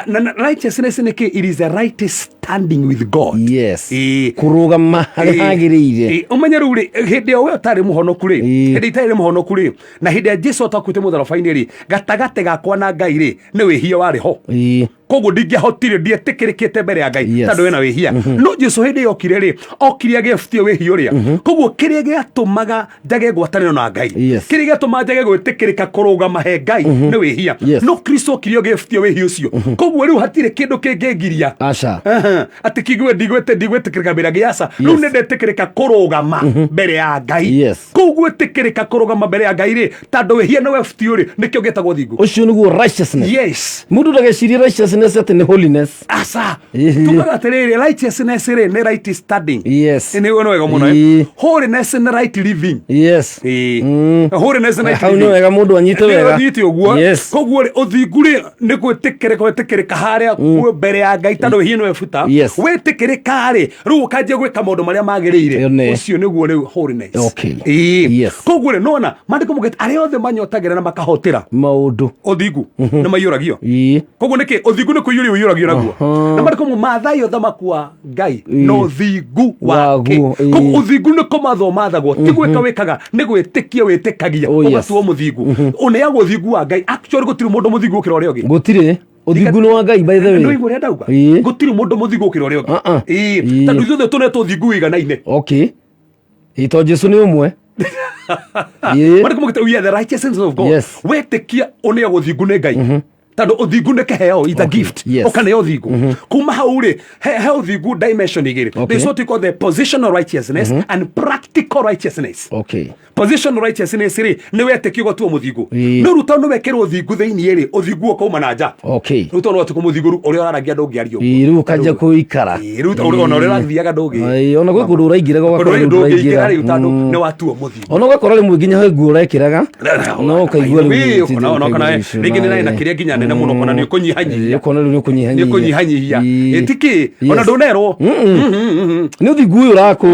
Na righteousness nĩ kĩ? It is a right standing with God. Yes. Ĩĩ. Kũrũgama harĩa Ĩĩ. hagĩrĩire. Ĩĩ, ũmenye rĩu rĩ, hĩndĩ ĩyo we ũtarĩ mũhonoku rĩ, Ĩĩ. hĩndĩ itarĩ mũhonoku rĩ, na hĩndĩ ya Jesu atakuĩte mũtharaba-inĩ rĩ, gatagatĩ gakwa na Ngai rĩ, nĩ wĩhia warĩ ho. Ĩĩ. Koguo ndingĩahotire, ndietĩkĩrĩkĩte mbere ya Ngai Yes. tondũ wena wĩhia. No Jesu hĩndĩ yokire rĩ, okire agĩbutia wĩhia ũrĩa. Koguo kĩrĩa gĩatũmaga njage ngwatanĩro na Ngai, Yes. kĩrĩa gĩatũmaga njage gwĩtĩkĩrĩka kũrũgama he Ngai nĩ wĩhia. Yes. No Kristo okire agĩbutia wĩhia ũcio. Koguo rĩu hatirĩ kĩndũ kĩngĩngiria. Aca. Aha, atĩ kigue ndigwĩtĩkĩrĩka mbere ya Ngai, aca. Rĩu nĩ ndetĩkĩrĩka kũrũgama mbere ya Ngai. Yes. Koguo gwĩtĩkĩrĩka kũrũgama mbere ya Ngai rĩ, tondũ wĩhia nĩ webutio rĩ, nĩkĩo gĩtagwo thingu. Ũcio nĩguo righteousness. Yes. Mũndũ ndagecirie righteousness atĩ nĩ holiness. Aca. Ĩhĩ. Tugaga atĩrĩrĩ, righteousness rĩ, nĩ right standing. Yes. Nĩ nĩ wega mũno. Ĩĩ. Holiness nĩ right living. Yes. Ĩĩ. Mm. Holiness nĩ right Hau nĩ living. wega mũndũ anyite Nĩ wega. ũnyite ũguo. Yes. Koguo rĩ, ũthingu rĩ, nĩ gwĩtĩkĩrĩka, gwĩtĩkĩrĩka harĩa kuo mbere ya Ngai tondũ wĩhia nĩ webuta. Yes. Wĩtĩkĩrĩka rĩ, rĩu ũkanjia gwĩka maũndũ marĩa magĩrĩire. Ĩyo nĩ. Ũcio nĩguo rĩu holiness. Okay. Ĩĩ. Yes. Koguo rĩ, nona maandĩko maugĩte arĩa othe manyotagĩra na makahotera Maũndũ. ũthingu nĩ maiyũragio. Ĩĩ. Koguo nĩkĩ ũthingu? Ũthingu nĩ kũiyũrio ũiyũragio naguo. Na marĩkũ mu mathai ũthamaki wa Ngai na ũthingu wake. Waguo, ĩĩ. Koguo ũthingu nĩ kũmathwo mathagwo, ti gwĩka wĩkaga, nĩ gwĩtĩkia wĩtĩkagia. Oh, yes. Ũgatuo mũthingu, ũneagwo ũthingu wa Ngai. Actually gũtirĩ mũndũ mũthingu gũkĩra ũrĩa ũngĩ. Gũtirĩ, ũthingu nĩ wa Ngai, by the way. Nĩ ũigua ũrĩa ndauga? Ĩĩ. Gũtirĩ mũndũ mũthingu gũkĩra ũrĩa ũngĩ. Uh-uh. Ĩĩ. Ĩĩ. Tondũ ithuothe tũnetwo ũthingu wĩiganaine. Okay, ĩ to Jesu nĩ ũmwe. Ĩĩ. Marĩkũ mũgĩte we are the righteousness of God. Yes. Wetĩkia ũneagwo ũthingu nĩ Ngai, tondũ ũthingu nĩ kĩheo, is a gift. Yes. Ũkaneo ũthingu kuma hau rĩ, he ũthingu dimension igĩrĩ. There's what we call the positional righteousness and practical righteousness. Positional righteousness rĩ, nĩ wetĩkia ũgatuo mũthingu. Ĩĩ. No rĩu tondũ wekĩrwo ũthingu thĩinĩ rĩ, ũthingu ũkauma na nja. Rĩu tondũ watuĩka mũthingu, rĩu ũrĩa ũraragia ndũngĩaria ũguo. Ĩĩ, rĩu ũkanjia kũikara. Ĩĩ, rĩu ona ũrĩa ũrathiaga ndũngĩ Ĩĩ, ona gwĩ kũndũ ũraingĩra Kũndũ ũgakora rĩu ndũngĩingĩra ndũraingĩra. rĩu tondũ nĩ watuo mũthingu. Ona ũgakora rĩmwe nginya he nguo ũrekĩraga no ũkaigua rĩu Ĩĩ, ti- ũkona- ona ũkona ũkaigua icio rĩngĩ nĩ nawe. na kĩrĩa nginya nene mũno, ũkona nĩ ũkũnyihanyihia. Ĩĩ, ũkona rĩu nĩ ũkũnyihanyihia. Nĩ ũkũnyihanyihia. Ĩĩ. Ĩ, ti kĩ ona Yes. ndũnerwo. Nĩ ũthingu ũyũ ũrakũ.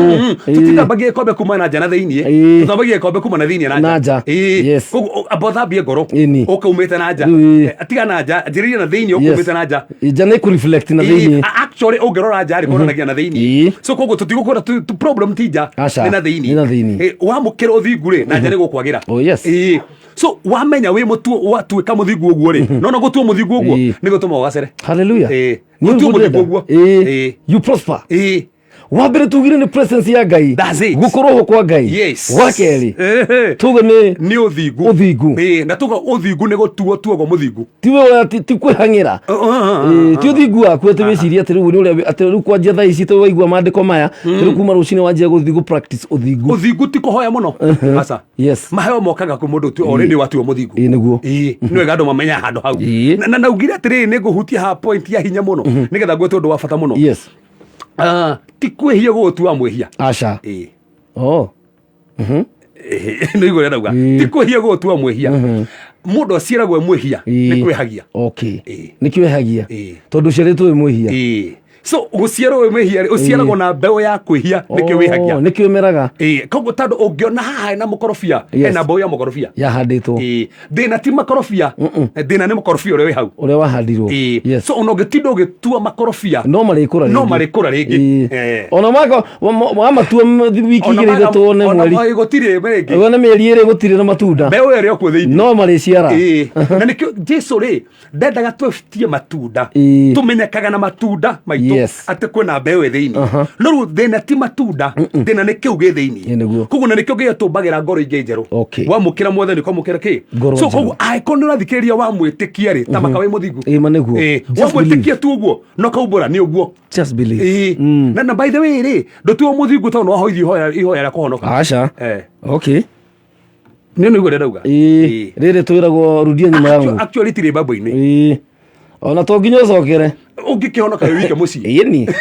Tũtithambagia gĩkombe kuma na nja na thĩiniĩ. Ĩĩ. Tũthambagia gĩkombe kuma na thĩiniĩ na Na nja. Ĩĩ. Yes. Koguo, amba ũthambie ngoro Ĩni. ũkaumĩte na nja. Ĩĩ. Tiga na nja, njĩrĩria na thĩiniĩ ũkaumĩte na nja. Nja nĩ kũreflect na Ĩĩ, thĩiniĩ. Actually ũngĩrora nja rĩ, kuonanagia na thĩiniĩ. Ĩĩ. So koguo tũtigũkwĩra problem ti nja, Aca, nĩ na thĩiniĩ. nĩ na thĩiniĩ. Ĩĩ, wamũkĩra ũthingu rĩ, na nja nĩ gũkwagĩra. Oh, yes. Ĩĩ. So wamenya wĩ mũtuo watuĩka mũthingu ũguo rĩ, nona gũtuo mũthingu ũguo Ĩĩ. nĩ gũtũma ũgacĩre. Hallelujah. Ĩĩ. Nĩ Gũtuo ũguo mũthingu ndĩrenda. ũguo. Ĩĩ. Ĩĩ. You prosper. Ĩĩ. Wa mbere tugire nĩ presence ya Ngai. That's it. Gũkorwo ho kwa Ngai. Yes. Wa kerĩ Ehe. tuge nĩ Nĩ ũthingu. Ũthingu. Ĩĩ, na tuga ũthingu nĩ gũtuo tuagwo mũthingu. Tiwe ũrĩa ti kwĩhang'ĩra. Ĩĩ, ti ũthingu waku atĩ wĩcirie atĩ rĩu nĩ ũrĩa atĩ rĩu kwanjia thaa ici tũ waigua maandĩko maya, atĩ rĩu kuma rũcinĩ wanjia gũthiĩ gũ practice ũthingu. Ũthingu ti kũhoya mũno, aca. Maheo mokaga kwĩ mũndũ tu already watuo mũthingu. Ĩĩ, nĩguo. Ĩĩ, nĩ wega andũ mamenya handũ hau. Na ugire atĩrĩrĩ, nĩ ngũhutia haha point ya hinya mũno nĩgetha ngwĩte ũndũ wa bata mũno. Ah, ti kwĩhia gũgũtua mwĩhia. Aca. Ĩĩ. Oh. Nĩ igũrũ ndauga ti kwĩhia gũgũtua mwĩhia, mũndũ aciaragwo e mwĩhia, nĩ kwĩhagia. Ĩĩ. Nĩkĩo ehagia. Ĩĩ. Tondũ ũciarĩtwo wĩ mwĩhia. Ĩĩ. So gũciarwo wĩ mwĩhia rĩ, ũciaragwo na mbeũ ya kwĩhia, nĩkĩo wĩhagia. Oh, nĩkĩo ĩmeraga. Ĩĩ, koguo tondũ ũngĩona haha hena mũkorobia, hena mbeũ ya mũkorobia yahandĩtwo. Ĩĩ, thĩna ti makorobia, thĩna nĩ mũkorobia ũrĩa wĩ hau. Ũrĩa wahandirwo. Ĩĩ. So ona ũngĩtinda ũgĩtua makorobia, no marĩkũra no rĩngĩ. marĩkũra rĩngĩ. Ĩĩ. Ona mako wamatua wiki Ona igĩrĩ ithatũ one ona mweri gũtirĩ rĩngĩ. Wone mĩeri ĩrĩ gũtirĩ na matunda. Mbeũ ĩyo ĩrĩ o kuo thĩinĩ. No marĩciara. Ĩĩ. Na nĩkĩo Jesu rĩ ndendaga twetie matunda. Tũmenyekaga na matunda maitũ atĩ kwĩna mbeũ ĩ thĩinĩ. No rĩu thĩna ti matunda, thĩna nĩ kĩu gĩ thĩinĩ. Ĩĩ, nĩguo. Koguo na nĩkĩo gĩa tũmbagĩra ngoro ingĩ njerũ. Wamũkĩra mwathani ũkamũkĩra kĩ? Ngoro So njerũ. koguo angĩkorwo nĩ ũrathikĩrĩria wamwĩtĩkia rĩ, ta maka wĩ mũthingu. Ĩĩ, ma nĩguo. Ĩĩ, Just wamwĩtĩkia believe. tu ũguo no kaumbũra nĩ ũguo. Just believe. Ĩĩ. Na by the way rĩ, ndũtuo mũthingu tondũ nĩwahoithio ihoya rĩa kũhonoka. Aca. Nĩ nĩguo ndauga. Ĩĩ, rĩrĩ twĩragwo rudia nyuma yangu. Actually tirĩ mbambo-inĩ. Ĩĩ. Ona to nginya ũcokere. Ũngĩkĩhonoka wĩ wike mũciĩ. Ĩni.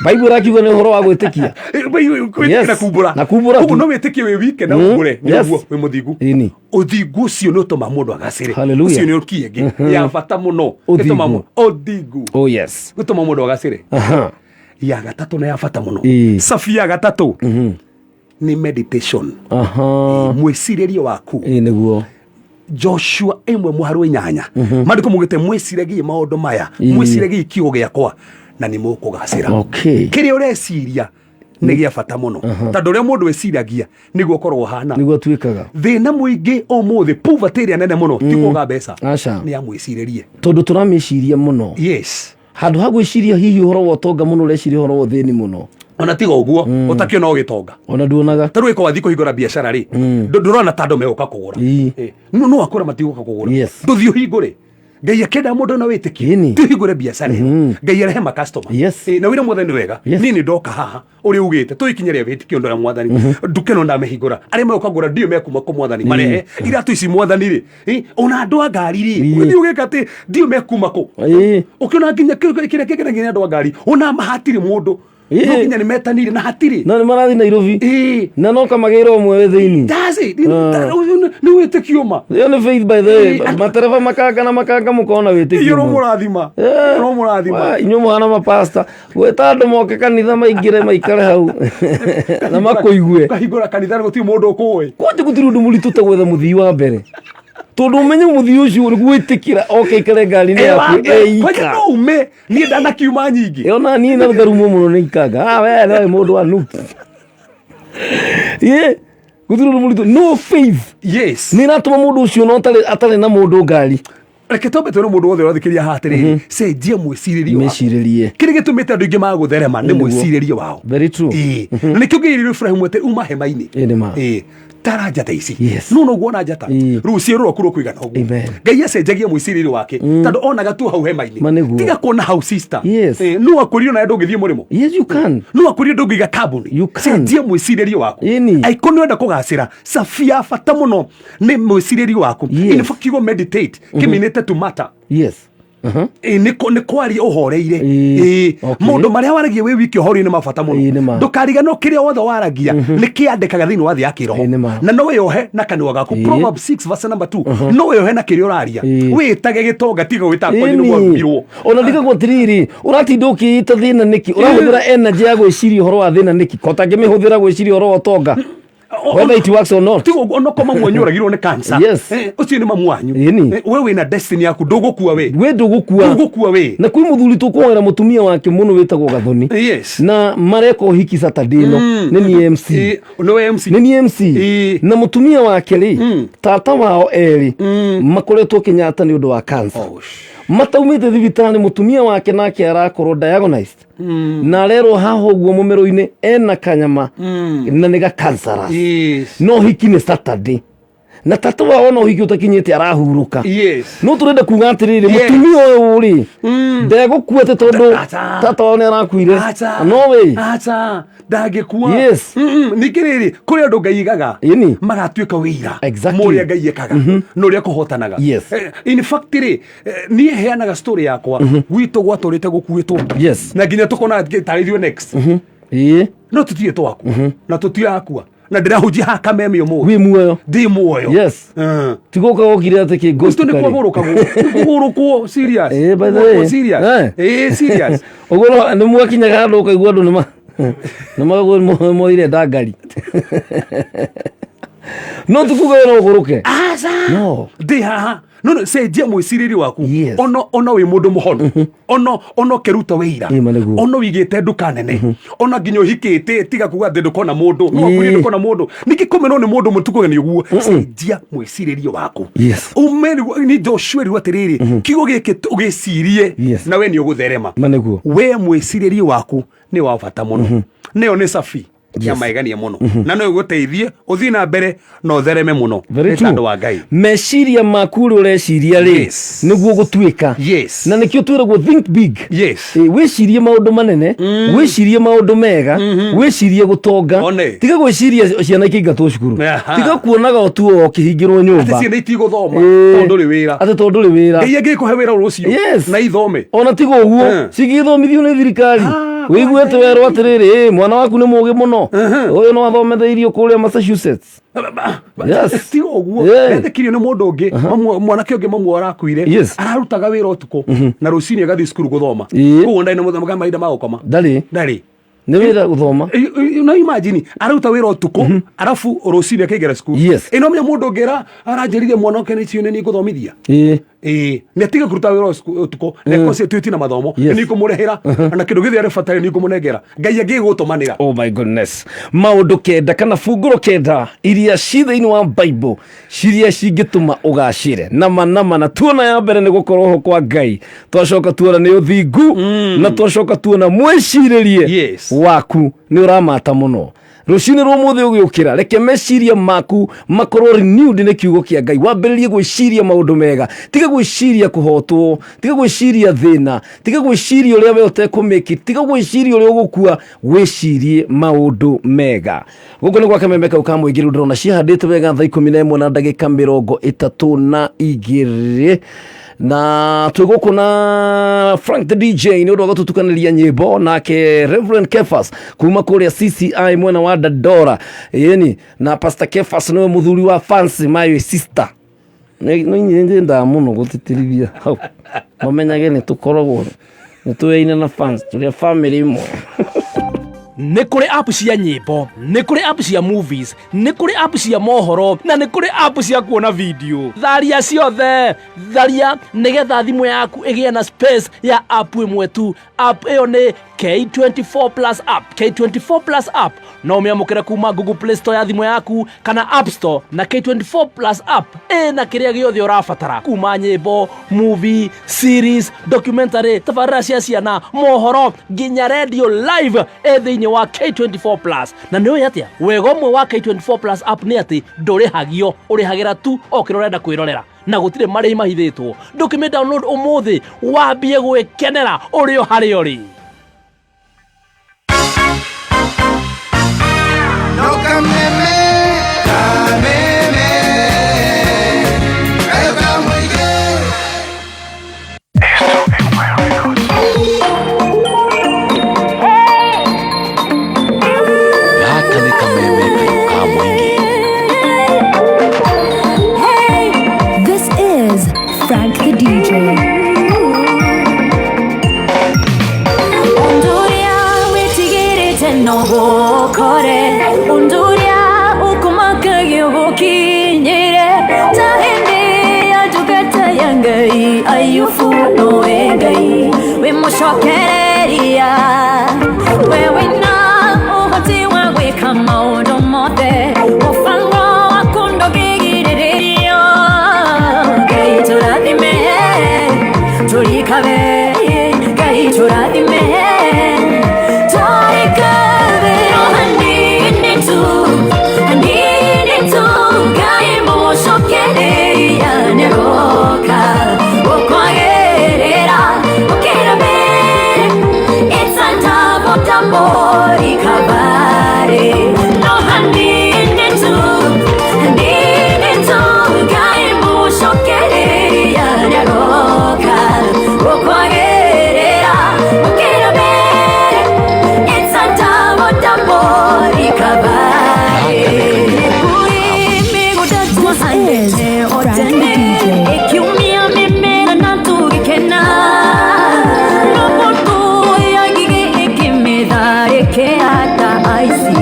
Bible ĩrakiuga nĩ ũhoro wa gwĩtĩkia. Gwĩtĩkia na kumbũra. Na kumbũra Koguo tu. no wĩtĩkie wĩ wike na umbũre nĩ ũguo wĩ mũthingu. Ĩni. Ũthingu ũcio nĩ ũtũma mũndũ agacĩre. Hallelujah. Ũcio nĩ ũki ĩngĩ ya bata mũno. Ũthingu. Ĩtũma ũthingu. Oh yes. Gũtũma mũndũ agacĩre. Ya gatatũ na ya bata mũno. Ĩĩ. Cabi ya gatatũ nĩ meditation. Mwĩcirĩrie waku. Ĩĩ, nĩguo. Joshua 1:8. Maandĩko maugĩte mwĩciragie maũndũ maya, mwĩciragie kiugo gĩakwa na nĩ mũkũgacĩra. Kĩrĩa ũreciria nĩ gĩa bata mũno, tondũ ũrĩa mũndũ eciragia nĩguo ũkoragwo ũhana. Nĩguo atuĩkaga. Thĩna mũingĩ ũmũthĩ, poverty ĩrĩa nene mũno, ti kwaga mbeca. Aca. Nĩ ya mwĩcirĩrie. Tondũ tũramĩciria mũno. Handũ ha gwĩciria hihi ũhoro wa ũtonga mũno, ũreciria ũhoro wa ũthĩni mũno. Ona tiga ũguo, ũtakĩona ũgĩtonga. Ona nduonaga. Ta rĩu ĩko wathiĩ kũhingũra biacara rĩ, ndũrona ta andũ megũka kũgũra. No akũra matigũka kũgũra. Ndũthiĩ ũhingũre. Ngai akĩenda mũndũ na wĩtĩkio. Ti ũhingũre biacara ĩyo. Ngai arehe ma customer. Na wĩra mwathani wega. Niĩ nĩ ndoka haha ũrĩa ugĩte tũikinye rĩa wĩtĩkio ndora mwathani. Nduka ĩno ndamĩhingũra. Arĩa megũka kũgũra ndiũĩ mekuma kũ mwathani. Marehe iratũ ici mwathani rĩ. Ona andũ a ngari rĩ. Ũgĩthiĩ ũgĩka atĩ ndiũĩ mekuma kũ. Ũkĩona nginya kĩrĩa kĩngenagia nĩ andũ a ngari. Ona hatirĩ mũndũ. No nginya nĩ metanire na hatirĩ. No nĩ marathiĩ Nairobi. Na no kamagĩra ũmwe wĩ thĩinĩ. That's it. Nĩ wĩtĩkio ma. Ĩyo nĩ faith by the way. Matereba makanga na makanga mũkona wĩtĩkio. Inyuĩ mũrathima. Inyuĩ mũrathima. Inyuĩ mũhana mapasta. Gwĩta andũ moke kanitha maingĩre maikare hau. Na makũigue. Ũkahingũra kanitha na gũtirĩ mũndũ ũkũĩ. Kwanja gũtirĩ ũndũ mũritũ ta gwetha mũthii wa mbere. Tondũ ũmenye mũthii ũcio nĩ gwĩtĩkĩra oke ikare ngari-inĩ yaku kwanja eika. No ume niĩ ndanakiuma nyingĩ. Ona niĩ na ngarumwo mũno nĩ ikanga. Ah, we no mũndũ wa nuku. Ye, gũtirĩ ũndũ mũritũ. No faith Yes. nĩ ĩratũma mũndũ ũcio no atarĩ na mũndũ ngari. Reke twambe twĩre mũndũ wothe ũrathikĩrĩria haha atĩrĩrĩ, cenjia mwĩcirĩrie waku. Mecirĩrie. Kĩrĩa gĩtũmĩte andũ aingĩ magũtherema nĩ Nĩguo. mwĩcirĩrie wao. Very true. Ĩĩ. Na nĩkĩo ngĩirĩrwo Ibrahim atĩ uma hema-inĩ. Ĩĩ nĩ ma. Ĩĩ. Tara njata ici. Yes. No noguo ona njata. Ĩĩ. Rũciũ rwaku rũkũigana ũguo. Amen. Ngai acenjagia mwĩcirĩrie wake tondũ onaga tu hau hema-inĩ. Ma nĩguo. Tiga kuona hau, sister. Yes. Ĩĩ, no akwĩrire nawe ndũngĩthiĩ mũrĩmo. Yes, you can. No akwĩrire ndũngĩiga kambuni. You can. Cenjia mwĩcirĩrie waku. Ĩni. Angĩkorwo nĩ ũrenda kũgacĩra, cabi ya bata mũno nĩ mwĩcirĩrie waku. Yes. In fact, kiugo meditate kĩminĩte to matter. Yes. Ĩ, nĩ kwaria ũhoreire. Ĩĩ, Ĩ, okay. maũndũ marĩa waragia wĩ wiki ũhoreire nĩ ma bata Ĩĩ, nĩ mũno. ma. Ndũkariganĩrwo kĩrĩa wothe waragia nĩ kĩandĩkaga thĩinĩ wa thĩ ya kĩroho. Ĩĩ, nĩ ma. Na no wĩyohe na kanua gaku. Proverbs 6 verse number 2, no wĩyohe na kĩrĩa ũraria. Ĩĩ. Wĩtage gĩtonga, tiga gwĩtaga kwanyu nĩ Ĩni. mwarugirwo. Ona ndigagwo atiriri, ũratinda ũkĩĩta thĩna nĩkĩ? Ũrahũthĩra energy ya gwĩciria ũhoro wa thĩna nĩkĩ? Ko ũtangĩmĩhũthĩra gwĩciria ũhoro wa ũtonga, whether it works or not. Tiga ũguo, onokorwo mamu wanyu ũragirwo nĩ cancer. Yes. Ũcio nĩ mamu wanyu. Ĩni. We wĩna destiny yaku, ndũgũkua we. We ndũgũkua. Ndũgũkua we. Na kwĩ mũthuri tũkũhoera mũtumia wake mũno wĩtagwo Gathoni. Yes. Na mareka ũhiki Saturday ĩno, nĩ niĩ MC. Ĩ, nĩwe MC. Nĩ niĩ MC. Ĩ. Na mũtumia wake rĩ, tata wao erĩ makoretwo Kenyatta nĩ ũndũ wa cancer. Oh, Mataumĩte thibitarĩ, mũtumia wake nake arakorwo diagnosed na arerwo haha ũguo mũmero-inĩ ena kanyama na nĩ ga cancerous. Yes. No hiki nĩ Saturday, na tata wao ona ũhiki ũtakinyĩte arahurũka. Yes. No tũrenda kuga atĩrĩrĩ, Yes. mũtumia ũyũ rĩ, ndegũkua atĩ tondũ Acha. tata wao nĩ arakuire. Acha. No way. Acha. Ndangĩkua. Yes. Ningĩ rĩrĩ, kũrĩ andũ Ngai igaga Ĩni. magatuĩka wĩira Exactly. ma ũrĩa Ngai ekaga na ũrĩa kũhotanaga. Yes. In fact rĩ, niĩ heanaga story yakwa gwitũ gwatũrĩte gũkuĩtwo. Yes. Na nginya tũkona tarĩ ithuĩ next. No tũtirĩ twakua na tũtirakua na ndĩrahunjia haha Kameme ũmũthĩ. Wĩ muoyo. Ndĩ muoyo. Yes. Tigũka wokire atĩ kĩ ghost Gwitũ nĩ karĩ. kwagũrũkagwo, kũgũrũkwo serious. By the way. Kũgũrũkwo serious. Eh. Serious. Ũguo nĩ mwakinyaga handũ ũkaigua andũ nĩma nĩma moire ndangari, no tikuga we no ũgũrũke. Aca. No. Ndĩ haha no no cenjia mwĩcirĩrie waku. Yes. Ono wĩ mũndũ mũhonu, ono ũkĩruta wĩira, Ĩ, ma nĩguo. ono wĩigĩte nduka nene, ona nginya ũhikĩte, tiga kuga atĩ ndũkona mũndũ no akwĩrire ndũkona mũndũ ningĩ kũmenwo nĩ mũndũ mũtukũ nĩ ũguo. Cenjia mwĩcirĩrie waku. Yes. Ume nĩ Joshua rĩu atĩrĩrĩ, kiugo gĩkĩ ũgĩcirie Yes. na we nĩ ũgũtherema. Ma nĩguo. We mwĩcirĩrie waku nĩ wa bata mũno, nĩyo nĩ cabi ya maegania mũno na no ĩgũteithie ũthiĩ na mbere na ũthereme mũno. Very Nĩ true. tondũ wa Ngai. Meciria maku ũrĩa ũreciria rĩ, nĩguo gũtuĩka. Na nĩkĩo twĩragwo think big. Wĩcirie maũndũ manene, wĩcirie maũndũ mega, wĩcirie gũtonga. One. Tiga gwĩciria ciana ikĩingatwo cukuru. Aha. Tiga kuonaga o tu o ũkĩhingĩrwo nyũmba. Atĩ ciana itigũthoma tondũ ndũrĩ wĩra. Atĩ tondũ ndũrĩ wĩra. Ngai angĩkũhe wĩra rũciũ Yes. na ithome. Ona tiga ũguo, cigĩthomithio nĩ thirikari. Wĩigue atĩ werwo atĩrĩrĩ, "Ĩ, mwana waku nĩ mũũgĩ mũno, ũyũ no athometheirio kũrĩa Massachusetts." Yes. Tiga ũguo, ndetĩkirio nĩ mũndũ ũngĩ, mwanake ũngĩ mamu arakuire. Ararutaga wĩra ũtukũ na rũcinĩ agathiĩ cukuru gũthoma. Koguo ndarĩ na mũthenya mahinda ma gũkoma. Ndarĩ. Ndarĩ. Nĩ wĩra gũthoma. No imagine araruta wĩra ũtukũ arabu rũcinĩ akaingĩra cukuru. Yes. Ĩno menya mũndũ ũngĩ aranjĩrire mwana wake nĩ cio nĩ ngũthomithia. Ĩĩ, nĩ atige kũruta wĩra ũtukũ nekocie tuĩti na mathomo. Nĩ ngũmũrĩhĩra na kĩndũ gĩothe arĩbataire, nĩ ngũmũnengera Ngai angĩgũtũmanĩra. Oh my goodness. Maũndũ 9 kana bungũro 9 iria ci thĩinĩ wa Bible ciria cingĩtũma ũgacĩre nama nama. Na tuona ya mbere nĩ gũkorwo ho kwa Ngai, twacoka tuona nĩ ũthingu, na twacoka tuona mwĩcirĩrie waku nĩ ũramata mũno. Rũcinĩ rwa ũmũthĩ ũgĩũkĩra, reke meciria maku makorwo renewed nĩ kiugo kĩa Ngai. Wambĩrĩrie gwĩciria maũndũ mega. Tiga gwĩciria kũhotwo, tiga gwĩciria thĩna, tiga gwĩciria ũrĩa we ũtekũmĩki, tiga gwĩciria ũrĩa ũgũkua. Wĩcirie maũndũ mega. Gũkũ nĩ gwa Kameme kau ka mũingĩ. Rĩu ndĩrona cihandĩte wega thaa 11 na ndagĩka 32 na twĩ gũkũ na Frank the DJ nĩ ũndũ wa gũtũtukanĩria nyĩmbo, nake Reverend Kefas kuma kũrĩa CCI mwena wa Dandora. Ĩni, na Pastor Kefas nĩwe mũthuri wa Fancy, my sister. Nĩ nyendaga mũno gũtĩtĩrithia hau mamenyage nĩ tũkoragwo nĩ tũyaine na fans, tũrĩ a family ĩmwe. Nĩ kũrĩ app cia nyĩmbo, nĩ kũrĩ app cia movies, nĩ kũrĩ app cia mohoro, na nĩ kũrĩ app cia kuona video. Tharia ciothe, tharia nĩgetha thimũ yaku ĩgĩe na space ya app ĩmwe tu. App ĩyo nĩ K24 Plus app. K24 Plus app no ũmĩamũkĩre kuma Google Play Store ya thimũ yaku kana App Store, na K24 Plus app ĩna kĩrĩa gĩothe ũrabatara kuma nyĩmbo, movie, series, documentary, tabarĩra cia ciana, mohoro, nginya radio live ĩ thĩinĩ wa K24 Plus. Na nĩ ũĩ atĩa wega ũmwe wa K24 Plus app nĩ atĩ ndũrĩhagio, ũrĩhagĩra tu o kĩrĩa ũrenda kwĩrorera na gũtirĩ marĩhi mahithĩtwo. Ndũkĩmĩ download ũmũthĩ wambie gwĩkenera ũrĩ o harĩa ũrĩ. Gaka nĩ kameme kayũ ka mũingĩ. This is Frank the DJ. Unduria witigirite no gukore, unduria ukumakagia gukinyire, ta hindi ya ndungata ya Ngai Ayubu nowe Ngai wimucokereria, we wina uhoti wa gwika maundu mothe, mubango waku ndungigirĩrĩrio. Ngai tũrathime tũrikabe, Ngai tũrathime tũrikabe, no hanini tu, hanini tu, Ngai mũcokereria nĩagoka gũkwagĩrĩra gũkĩra mbere. It's a double double recovery. No hanini tu, hanini tu, Ngai mũcokereria nĩagoka gũkwagĩrĩra gũkĩra mbere. It's a double double recovery. Kũrĩ mĩgũnda twahandĩte o Frank the tene, DJ. ĩkiumia mĩmera na tũgĩkena, no mbũtũ ya ngigĩ ĩkĩmĩtharĩkĩra ta aici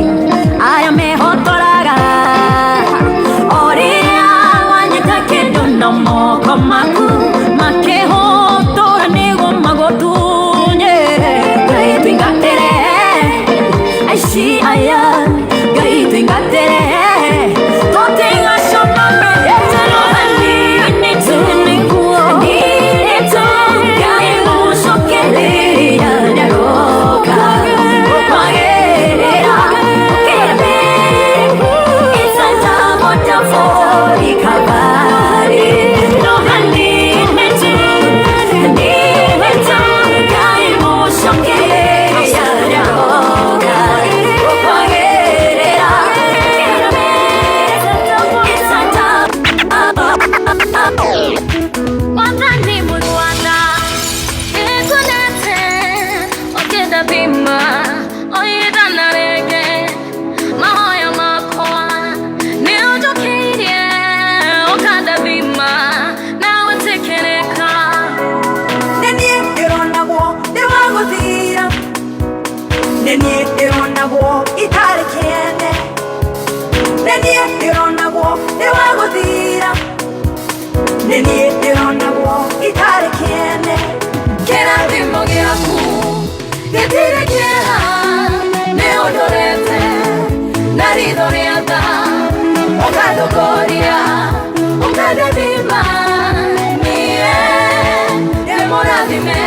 arĩa mehotoraga. O rĩrĩa wanyita kĩndũ na moko maku, makĩhũtũra nĩguo magũtunye. Ngai tũingatĩre aici aya, Ngai tũingatĩre tũtigaconoke. No hanini tu, hanini tu, Ngai mũcokereria nĩagoka gũkwagĩrĩra gũkĩra mbere. It's a double double recovery. No hanini tu, hanini tu, Ngai mũcokereria nĩagoka gũkwagĩrĩra gũkĩra mbere. It's a double. Wathani mũrwana nĩnguonete ũkĩndathima oithana rĩngĩ, mahoya makwa nĩũnjũkĩirie ũkandathima na wĩtĩkĩrĩka. Nĩ niĩ ndĩronagwo ndĩ wa gũthira, nĩ niĩ ndĩronagwo itarĩ kĩene, nĩ niĩ ndĩronagwo ndĩ wa gũthira, nĩ niĩ ndĩronagwo itarĩ kĩene. Kĩrathimo gĩaku gĩtirĩ kĩeha, nĩ ũndorete na ritho rĩa tha, ũkandongoria ũkandathima, niĩ ndĩ mũrathime.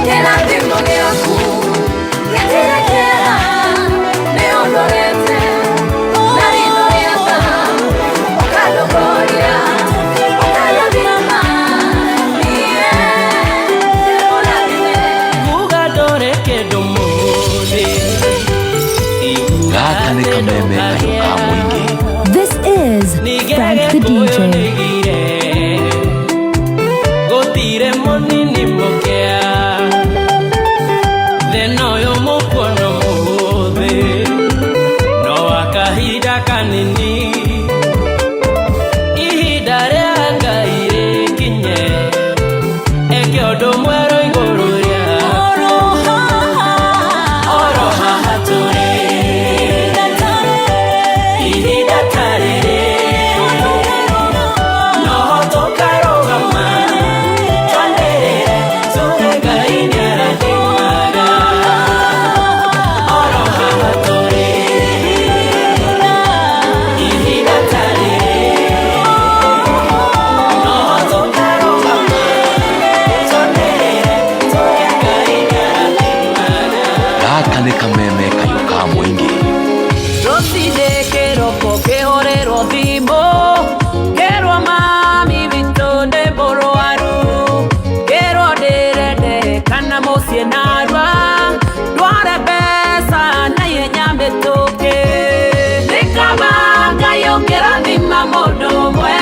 Kĩrathimo gĩaku gĩtirĩ kĩeha, nĩ ũndorete na ritho rĩa tha, ũkandongoria ũkandathima, niĩ ndĩ mũrathime. Kuga ndore kĩndũ mũthĩ. Gaka nĩ kameme kayũ ka mũingĩ. This is Frank the DJ. Gũtirĩ mũnini mũkĩa thĩna ũyũ mũkuona mũthĩ no wa kahinda kanini, ihinda rĩa Ngai rĩkinye eke ũndũ mwerũ igũrũ rĩa oro haha. Gaka nĩ kameme kayũ ka mũingĩ. Rũcinĩ kĩroko kĩhũrĩrwo thimũ Kĩrwo mami witũ nĩ mũrwaru Kĩrwo ndĩrendekana mũciĩ narua Ndware mbeca na ihenya mĩtũkĩ Nĩ kaba Ngai ũngĩrathima mũndũ ũmwe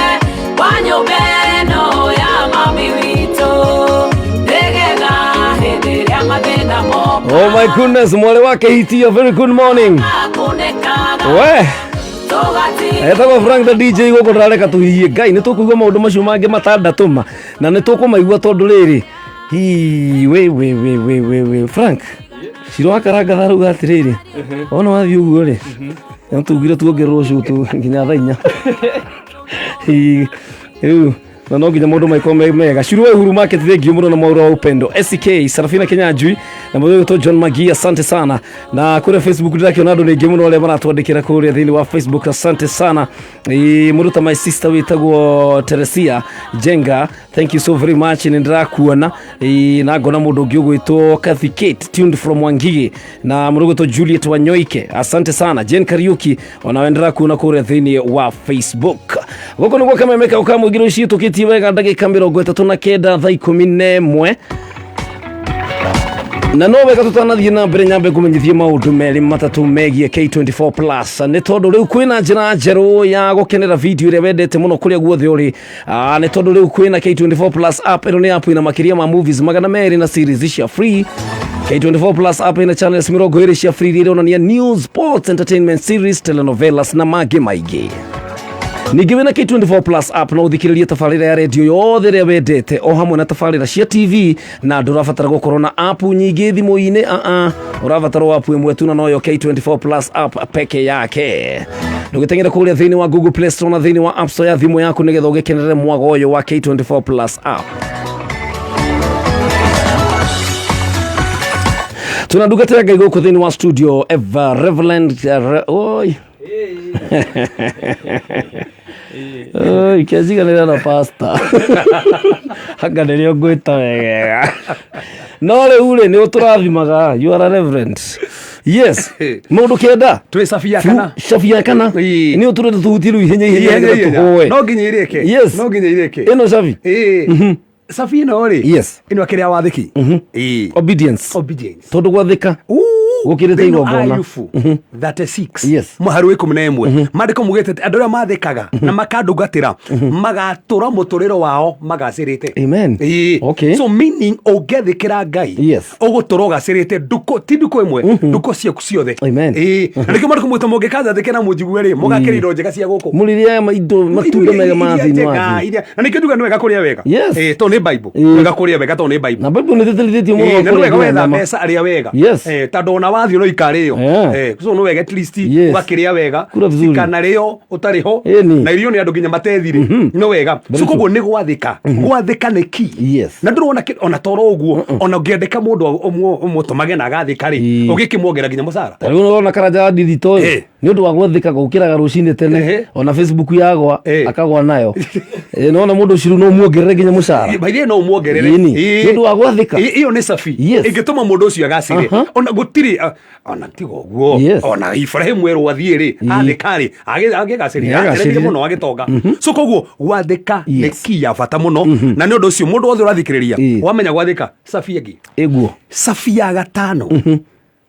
Wa nyũmba ĩno ya mami witũ Nĩgetha hĩndĩ ĩrĩa mathĩna moka Oh my goodness, mwarĩ wa KT, a very good morning. Kunĩkaga We, tũgatiga etagwo Frank the DJ gũkũ ndĩrareka tũhihiĩ Ngai nĩ tũkũigua maũndũ macio mangĩ matandatũ ma na nĩ tũkũmaigua tondũ rĩrĩ hi we we we we we we Frank Ciro wakaranga tharauga atĩrĩrĩ ona wathiĩ ũguo rĩ no tugire tuongererwo cũtũ nginya thaa inya Hi, rĩu na no nginya maũndũ maĩkorwo me mega Ciro wa Uhuru Market thengiũ mũno na Mwaura wa Upendo SK Sarafina Kinyanjui na mũthĩ ũgĩtwo John Magi asante sana na kũrĩa Facebook ndĩrakĩona andũ nĩ aingĩ mũno arĩa maratwandĩkĩra kũrĩa thĩinĩ wa Facebook asante sana Ĩĩ, mũndũ ta my sister wĩtagwo Teresia Jenga thank you so very much nĩ ndĩrakuona Ĩĩ, na ngona mũndũ ũngĩ ũgwĩtwo Kathy Kate tuned from Wangige na mũndũ ũgwĩtwo Juliet Wanyoike asante sana Jane Kariuki onawe ndĩrakuona kũrĩa thĩinĩ wa Facebook gũkũ nĩguo kameme kau ka mũingĩ rũciũ tũkĩtie wega ndagĩka 39 thaa 11 na no wega tũtanathiĩ na mbere nyambe ngũmenyithie maũndũ merĩ matatũ megiĩ K24 plus nĩ tondũ rĩu kwĩna njĩra njerũ ya gũkenera video ĩrĩa wendete mũno kũrĩa guothe ũrĩ. Ah, nĩ tondũ rĩu kwĩna K24 plus app ĩno nĩ app ĩna makĩria ma movies 200 na series cia free K24 plus app ĩna channels 20 cia free iria ironania news sports entertainment series telenovelas na mangĩ maingĩ ningĩ wĩna K24 plus app no ũthikĩrĩrie tabarĩra ya redio yothe ĩrĩa wendete o hamwe na tabarĩra cia TV na ndũrabatara gũkorwo na app nyingĩ thimũ-inĩ aa ũrabatara o app ĩmwe tu na noyo K24 plus app peke yake ndũgĩteng'ere kũrĩa thĩinĩ wa Google Play Store na thĩinĩ wa App Store ya thimũ yaku nĩgetha ũgĩkenerere mwago ũyũ wa K24 plus app tuna ndungata ya Ngai gũkũ thĩinĩ wa studio Eva Reverend oi Oi, kĩanjiganĩra na pasta anga nĩrĩo ngwĩta wegega no rĩu rĩ nĩ ũtũrathimaga you are a reverend yes maũndũ kenda twĩ cabi ya kana cabi ya kana Ĩĩ. nĩ ũtũrenda tũhutie rĩu ihenya ihenya Ihenya, nĩgetha ihenya. tũhũe no nginya irĩke Yes. no nginya irĩke ĩno cabi Ĩĩ. cabi ĩno rĩ Yes. ĩno akĩrĩa wathĩki Ĩĩ. obedience obedience tondũ gwathĩka Gũkĩrĩte Thĩinĩ wa igongona. Ayubu 36 Yes. mũhari wa 11 maandĩko mugĩte atĩ andũ arĩa mathĩkaga na makandungatĩra magatũra mũtũrĩre wao magacĩrĩte Amen. Ĩĩ. Okay. so meaning ũngĩathĩkĩra ngai Yes. ũgũtũra ũgacĩrĩte ndukũ ti ndukũ ĩmwe ndukũ ciaku ciothe Amen. Ĩĩ. na nĩkĩo maandĩko mugĩte mũngĩkanjathĩkĩra mũnjigue rĩ mũgakĩra indo njega cia gũkũ mũrĩrĩa indo matunda mega ma Iria thĩinĩ njega, wa thĩ na nĩkĩo njuga nĩ wega kũrĩa wega Yes. Ĩĩ, tondũ nĩ bible Ĩĩ. wega kũrĩa wega tondũ nĩ bible na bible nĩ tĩtĩrithĩtie mũno Ĩĩ, na nĩ kũrĩa wega nginya wetha nyama. mbeca arĩa wega Yes. Eh, tondũ ona wathiĩ no ikarĩo Yeah. Eh, so nĩ wega at least Yes. ũgakĩrĩa wega Kula vizuri. ikanarĩo ũtarĩ ho Ĩni. na irio nĩ andũ nginya matethire nĩ wega so true. koguo nĩ gwathĩka gwathĩka nĩ key Yes. na ndũrona ona toro ũguo ona ũngĩandĩka mũndũ ũmũtũmage na agathĩka rĩ Ĩĩ. ũgĩkĩmuongerera nginya mũcara ta rĩu ũrona karanja wa ndithito Eh. ĩ nĩ ũndũ wa gwathĩka gũkĩraga rũcinĩ tene Eh. ona facebook yagwa Eh. akagwa nayo Eh, nona mũndũ ũcio rĩu no ũmuongerere nginya mũcara by the way no ũmuongerere Ĩni. Ĩĩ. Nĩ ũndũ wa gwathĩka. Ĩ- ĩyo nĩ cabi Yes. ĩngĩtũma mũndũ ũcio agacĩre Aha. ona gũtirĩ ona tiga ũguo Yes. ona Ibrahim werwo athiĩ rĩ athĩka rĩ agĩgacĩrire Nĩagacĩrire. atereire mũno agĩtonga so koguo gwathĩka nĩ Yes. key ya bata mũno na nĩ ũndũ ũcio mũndũ wothe ũrathikĩrĩria Ĩĩ. wamenya gwathĩka cabi ĩngĩ ĩguo cabi ya gatano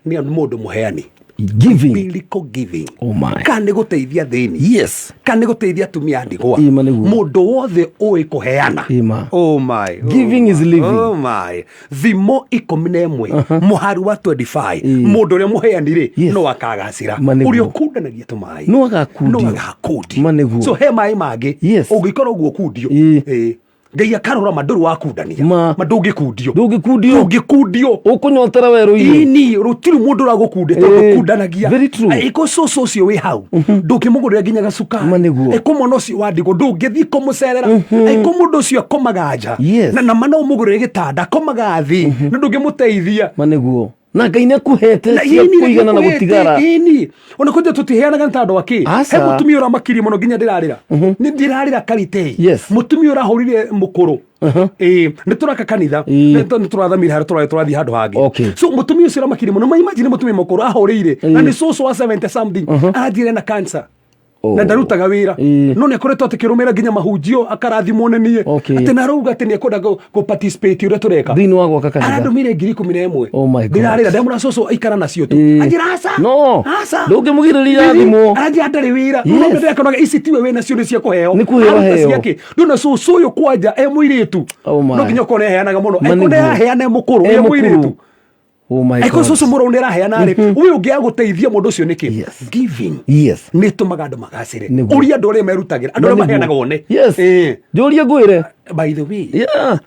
nĩ mũndũ mũheani giving biblical giving Oh my. kana nĩ gũteithia thĩni yes kana nĩ gũteithia atumia a ndigwa Ĩma nĩguo. mũndũ wothe ũĩ kũheana Ĩma. oh my, oh Giving is my, living. oh my thimo 11 mũhari wa 25 Ĩĩ. mũndũ ũrĩa mũheani rĩ Yes. no akagacĩra Ma nĩguo. ũrĩa ũkundanagia tũmaĩ No agakundio. no agakundio Ma nĩguo. so he maĩ mangĩ Yes. ũngĩkorwo ũguo ũkundio Ĩĩ. Ĩĩ. ngai akarora ma ndũrĩ wakundania Ma. ma ndũngĩkundio Ndũngĩkundio. ndũngĩkundio ũkũnyotera werũ-inĩ ini rutiri mundu uragukundia tondu Ĩĩ, kundanagia very true. iko cucu ucio wi hau ndungimugurira nginya gacukari Ma nĩguo. iko mwana ucio wa ndigwa ndungithii kumucerera iko mundu ucio akomaga nja Yes. na nama no umugurire gitanda akomaga thi na ndungimuteithia ma nĩguo Na Ngai nĩ akũhete Na cia ĩni, kũigana na nĩakũhete, gũtigara. ĩni ona kũnja tũtiheanaga nĩ ta andũ akĩ. Aca. He mũtumia ũramakirie mũno nginya ndĩrarĩra, nĩ ndĩrarĩra karitei. Yes. Mũtumia ũrahũrire mũkũrũ. Ĩĩ, nĩ tũraka kanitha, nĩ tũrathamire harĩa tũrarĩ tũrathiĩ handũ hangĩ. Okay. So mũtumia ũcio ũramakirie mũno, ma imagine mũtumia mũkũrũ ahũrĩire na nĩ cũcũ wa 70 something, aranjĩra ena cancer na ndarutaga wĩra, no nĩ akoretwo akĩrũmĩra nginya mahunjio akarathimwo nĩ niĩ, atĩ na arauga atĩ nĩ ekwenda gũ participate ũrĩa tũreka thĩinĩ wa gwaka kanitha. Arandũmĩire 11,000. Oh my God. Ndĩrarĩra, ndamũra cũcũ aikara nacio tu. Anjĩra aca. No. Aca. Ndũngĩmũgirĩrĩria thimũ. Aranjĩra ndarĩ wĩra. Yes. No ndĩrakonaga ici tiwe wĩna cio nĩ cia kũheo. Nĩ kũheo Aruta heo. ciake. Ndona cũcũ ũyũ kwanja e mũirĩtu. Oh my. No nginya ũkorwo nĩaheanaga mũno. Ma Angĩkorwo nĩguo. nĩaraheana e mũkũrũ, E e mũkũrũ. mũirĩtu. Oh my Angĩkorwo God. cũcũ mũrũ nĩaraheana rĩ, ũyũ ũngĩ agũteithia mũndũ ũcio nĩkĩ? Giving. Yes. Nĩ ĩtũmaga andũ magacĩre. Nĩguo. Ũria andũ arĩa merutagĩra, andũ Na arĩa nĩguo. maheanaga one. Yes. Eh. Njũrie ngwĩre. By the way. Yeah.